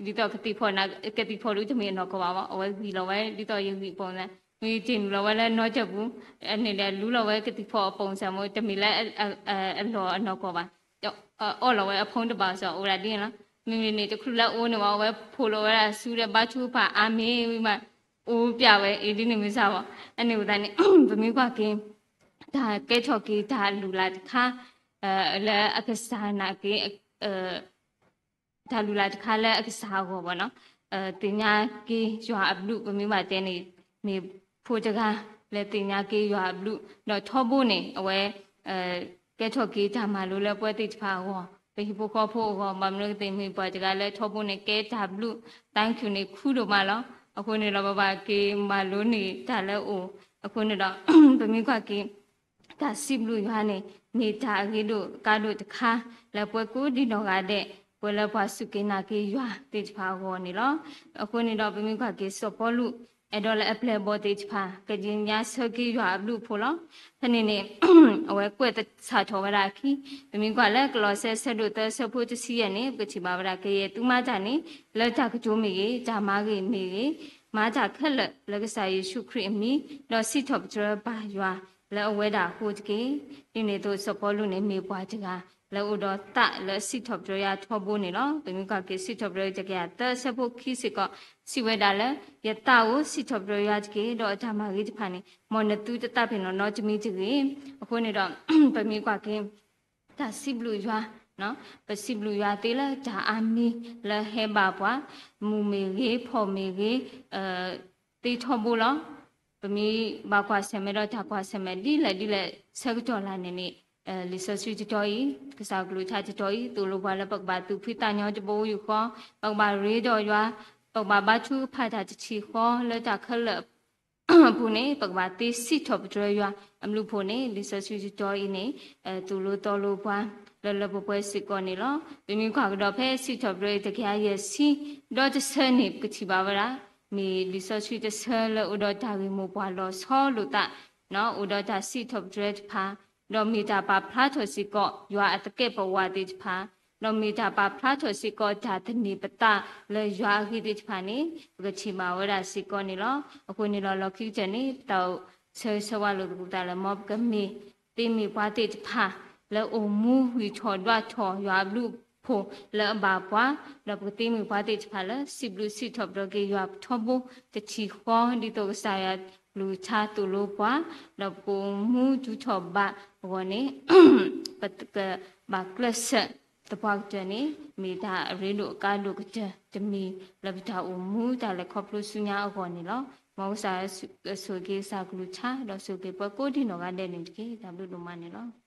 သိးကသံၣ်ဖီၣ်န့ၣ် ကသံၣ်ဖီၣ်ဒုတမ့ၢ်အနီၢ်ကီၢ်ဘၣ်မး အဝဲဂံၢ်လီၤဝဲ ဒ်သိးယဂံၢ်အပိၢ်စၢ်, မ့ၢ်စဲးနုာ်လီၤဝဲလၢနီတၢၢ်ပူၤ, အန့ၣ်ဒီးလူလီၤဝဲကသံၣ်ဖီၣ်အပိၢ်စၢ်မ့ၢ် တမ့ၢ်လၢ အလီၢ်အနီၢ်ကီၢ်ဘၣ်, အီၣ်လီၤဝဲအဖီတဘၣ်စၢ် အိၣ်ဝဲဒၣ်ဒ်န့ၣ်လီၤ, မ့မ့ၢ်န့ၣ် တချုးလၢအအိၣ်န့ၣ်မး အဝဲဖိးလီၤဝဲဒၣ်ဆူဒီးဘါထုကဖၣ်အါမံၤဝံၤမး အိၣ်ပျဲဝဲအံၤဒ်န့ၣ်မ့ၢ်စၢ်ဘၣ်, အန့ၣ်အဃိသတးန့ၣ် ပမ့ၢ်ကွၢ်က့ၤ တၢ်ကဲထီၣ်က့ၤတၢ်အလုၢ်အလၢ်တခါ လၢအကစၢ်နာ်က့ၤ တၢ်လုၢ်လၢ်တခါလၢအကစၢ်အဂီၢ်ဘၣ်နီၤ, သ့ၣ်ညါက့ၤယွၤအဘျုး ပမ့ၢ်ဘၣ်တဲန့ၣ် မ့ၢ်ဖိတဂၤ လၢသ့ၣ်ညါက့ၤယွၤအဘျုး ဒီးထီဘိန့ၣ် အဝဲ ကဲထီၣ်က့ၤတၢ်မၤလိလၢပှၤသ့ၣ်တဖၣ်အဂီၢ် ပဟံၣ်ဖိဃီဖိအဂီၢ် ဘၣ်မနုၤကသ့ၣ်မ့ၢ်ပှၤတဂၤလၢထီဘိန့ၣ် ကဲတၢ်ဘျုး thank you န့ၣ် ခူဒိၣ်မးလီၤ. အဃိန့ၣ်ဒီး ပဘၣ်က့ၤမၤလိန့ၢ်တၢ်လၢအအိၣ် အဃိန့ၣ်ဒီး ပမ့ၢ်ကွၢ်က့ၤ တၢ်စံးဘျုးယွၤန့ၣ် မ့ၢ်တၢ်အရ့ဒိၣ်ကါဒိၣ်တခါ လၢပှၤကိးဒံနီၢ်ဂၤဒဲး ပှၤလၢပှၤစူၢ်က့ၤနာ်က့ၤယွၤသ့ၣ်တဖၣ်အဂီၢ်န့ၣ်လီၤ. အဃိန့ၣ်ဒီး ပမ့ၢ်ကွၢ်က့ၤစီၤပီလူး အဲၣ်ဒိးလၢအပျဲၢ်အဘီၣ်သ့ၣ်တဖၣ် ကက့ညါဆၢက့ၤယွၤအဘျုးအဖှိၣ်လီၤ. ဖဲန့ၣ်န့ၣ် အဝဲကွဲးသဆၣ်ထီၣ်ဝဲဒၣ်အခံ ပမ့ၢ်ကွၢ်လၢကလီးစဲ ဆၢဒိၣ်သၢ ဆၢဖိတဆံယဲၢ်န့ၣ် ပကထံၣ်ဘၣ်ဝဲဒၣ် ကယဲၢ်သုမၤတၢ်န့ၣ် လၢတၢ်ကတိၤမ့ၢ်ဂ့ၤ, တၢ်မၤဂ့ၤမ့ၢ်ဂ့ၤ, မၤတၢ်ခဲလၢာ်လၢကစၢ်ယ့ၣ်ၡူးခရံာ်အမံၤ, ဒီးစံးထီၣ်ပတြၢၤဘၣ်ယွၤ လၢအဝဲဒၣ်အဃိတက့ၢ်. ဒ်န့ၣ်အသိး စီၤပီလူးန့ၣ် မ့ၢ်ပှၤတဂၤ လၢအိၣ်ဒီးသးလၢအစံးထီၣ်ပတြၢၤယွၤထီဘိန့ၣ်လီၤ. ပမ့ၢ်ကွၢ်က့ၤ စံးထီၣ်ပတြၢၤတကယၤသၢ ဆၢဖိခံစ့ၢ်ကီး စံးဝဲဒၣ်လၢ ယသးဧၢ, စံးထီၣ်ပတြၢၤယွၤတက့ၢ်, ဒီးအတၢ်မၤဂ့ၤတဖၣ်န့ၣ် မ်နသုတသးပ့ၤနီၣ်နီတမံၤတဂ့ၤ. အဃိန့ၣ်ဒီး ပမ့ၢ်ကွၢ်က့ၤ တၢ်စံးဘျုးယွၤ, ပစံးဘျုးယွၤသ့လၢတၢ်အါမံၤလၢဟဲဘၣ်ပှၤ, မုာ်မ့ၢ်ဂ့ၤ, ဖှီၣ်မ့ၢ်ဂ့ၤ, သ့ထီဘိလီၤ. ပမ့ၢ်ဘၣ်ကွၢ်ဆၢၣ်မဲာ်ဒီးတၢ်ကွၢ်ဆၢၣ်မဲာ်ဒ်လဲၣ်ဒ်လဲၣ် ဆၢကတီၢ်လၢ်န့ၣ်န့ၣ် လံာ်စီဆှံတတီၤအံၤ, ကစၢ်ကလုၢ်ကထါတတီၤအံၤ သိၣ်လိပှၤလၢပကဘၣ်သူၣ်ဖှံသးညီတဘိယူၢ်ဃီ, ပကဘၣ်ရ့ဒီးယွၤ, ပကဘၣ်ဘါထုကဖၣ်တၢ်တထံၣ်ဃီလၢတၢ်ခဲလၢာ် အပူၤန့ၣ် ပကဘၣ်သ့စံးထီၣ်ပတြၢၤယွၤအဘျုးအဖှိၣ်န့ၣ် လံာ်စီဆှံတတီၤအံၤန့ၣ် သိၣ်လိသီလိပှၤ လၢလၢပှဲၤပှဲၤစ့ၢ်ကီးန့ၣ်လီၤ. ပမ့ၢ်ကွၢ်ကဒီးဖဲစံးထီၣ်ပတြၢၤတကယၤယဲၢ်ဆံ ဒီတဆၢန့ၣ် ပကထံၣ်ဘၣ်ဝဲဒၣ် မ့ၢ်လံာ်စီဆှံတဆၢလၢအိၣ်ဒီးတၢ်ဂ့ၢ်မိၢ်ပှၢ်လီၤဆီလိာ်သး အိၣ်ဒီးတၢ်စံးထီၣ်ပတြၢၤတဖၣ်, ဒီးမ့ၢ်တၢ်ပာ်ဖျါထီၣ်စ့ၢ်ကီး ယွၤအသကဲးပဝးသ့ၣ်တဖၣ်, ဒီးမ့ၢ်တၢ်ပာ်ဖျါထီၣ်စ့ၢ်ကီး တၢ်သန့ၤပသးလၢယွၤအဂ့ၢ်သ့ၣ်တဖၣ်န့ၣ် ပကထံၣ်ဘၣ်ဝဲဒၣ်စ့ၢ်ကီးန့ၣ်လီၤ. အဃိန့ၣ်ဒီး လီၢ်ခံကတၢၢ်န့ၣ် ပသးအိၣ်ဆၢဂ့ၤဆၢဝါလိာ်သကိးသးလၢ မ်ပကမ့ၢ်သ့မ့ၢ်ပှၤသ့ၣ်တဖၣ် လၢအိၣ်မူဝံၤထီၣ်ဒွးထီၣ်ယွၤအဘျုးအဖှိၣ်လၢအဘၣ်ပှၤ, ဒီးပကသ့မ့ၢ်ပှၤသ့ၣ်တဖၣ်လၢ စံးဘျုးစံးထီၣ်ပတြၢၤက့ၤယွၤထီဘိတထံၣ်ဃီ ဒ်သိးကစၢ်ယွၤကလုၢ်ကထါသိၣ်လိပှၤ, ဒီးပကအိၣ်မူဒုးထီၣ်ဘးအဂီၢ်န့ၣ် ပကဘၣ်ကျဲးစၢးသပှၢ်ကတၢၢ်န့ၣ် မ့ၢ်တၢ်အရ့ဒိၣ်အကါဒိၣ်ကတၢၢ်တမံၤ လၢပတၢ်အိၣ်မူတၢ်လဲၤခီဖျိဆူညါအဂီၢ်န့ၣ်လီၤ. မ်ကစၢ်ဆိၣ်ဂ့ၤက့ၤကစၢ်ကလုၢ်ကထါ ဒီးဆိၣ်ဂ့ၤက့ၤပှၤကိးဒံနီၢ်ဂၤဒဲးန့ၣ်တက့ၢ်. တၢ်ဘျုးဒိၣ်မးန့ၣ်လီၤ.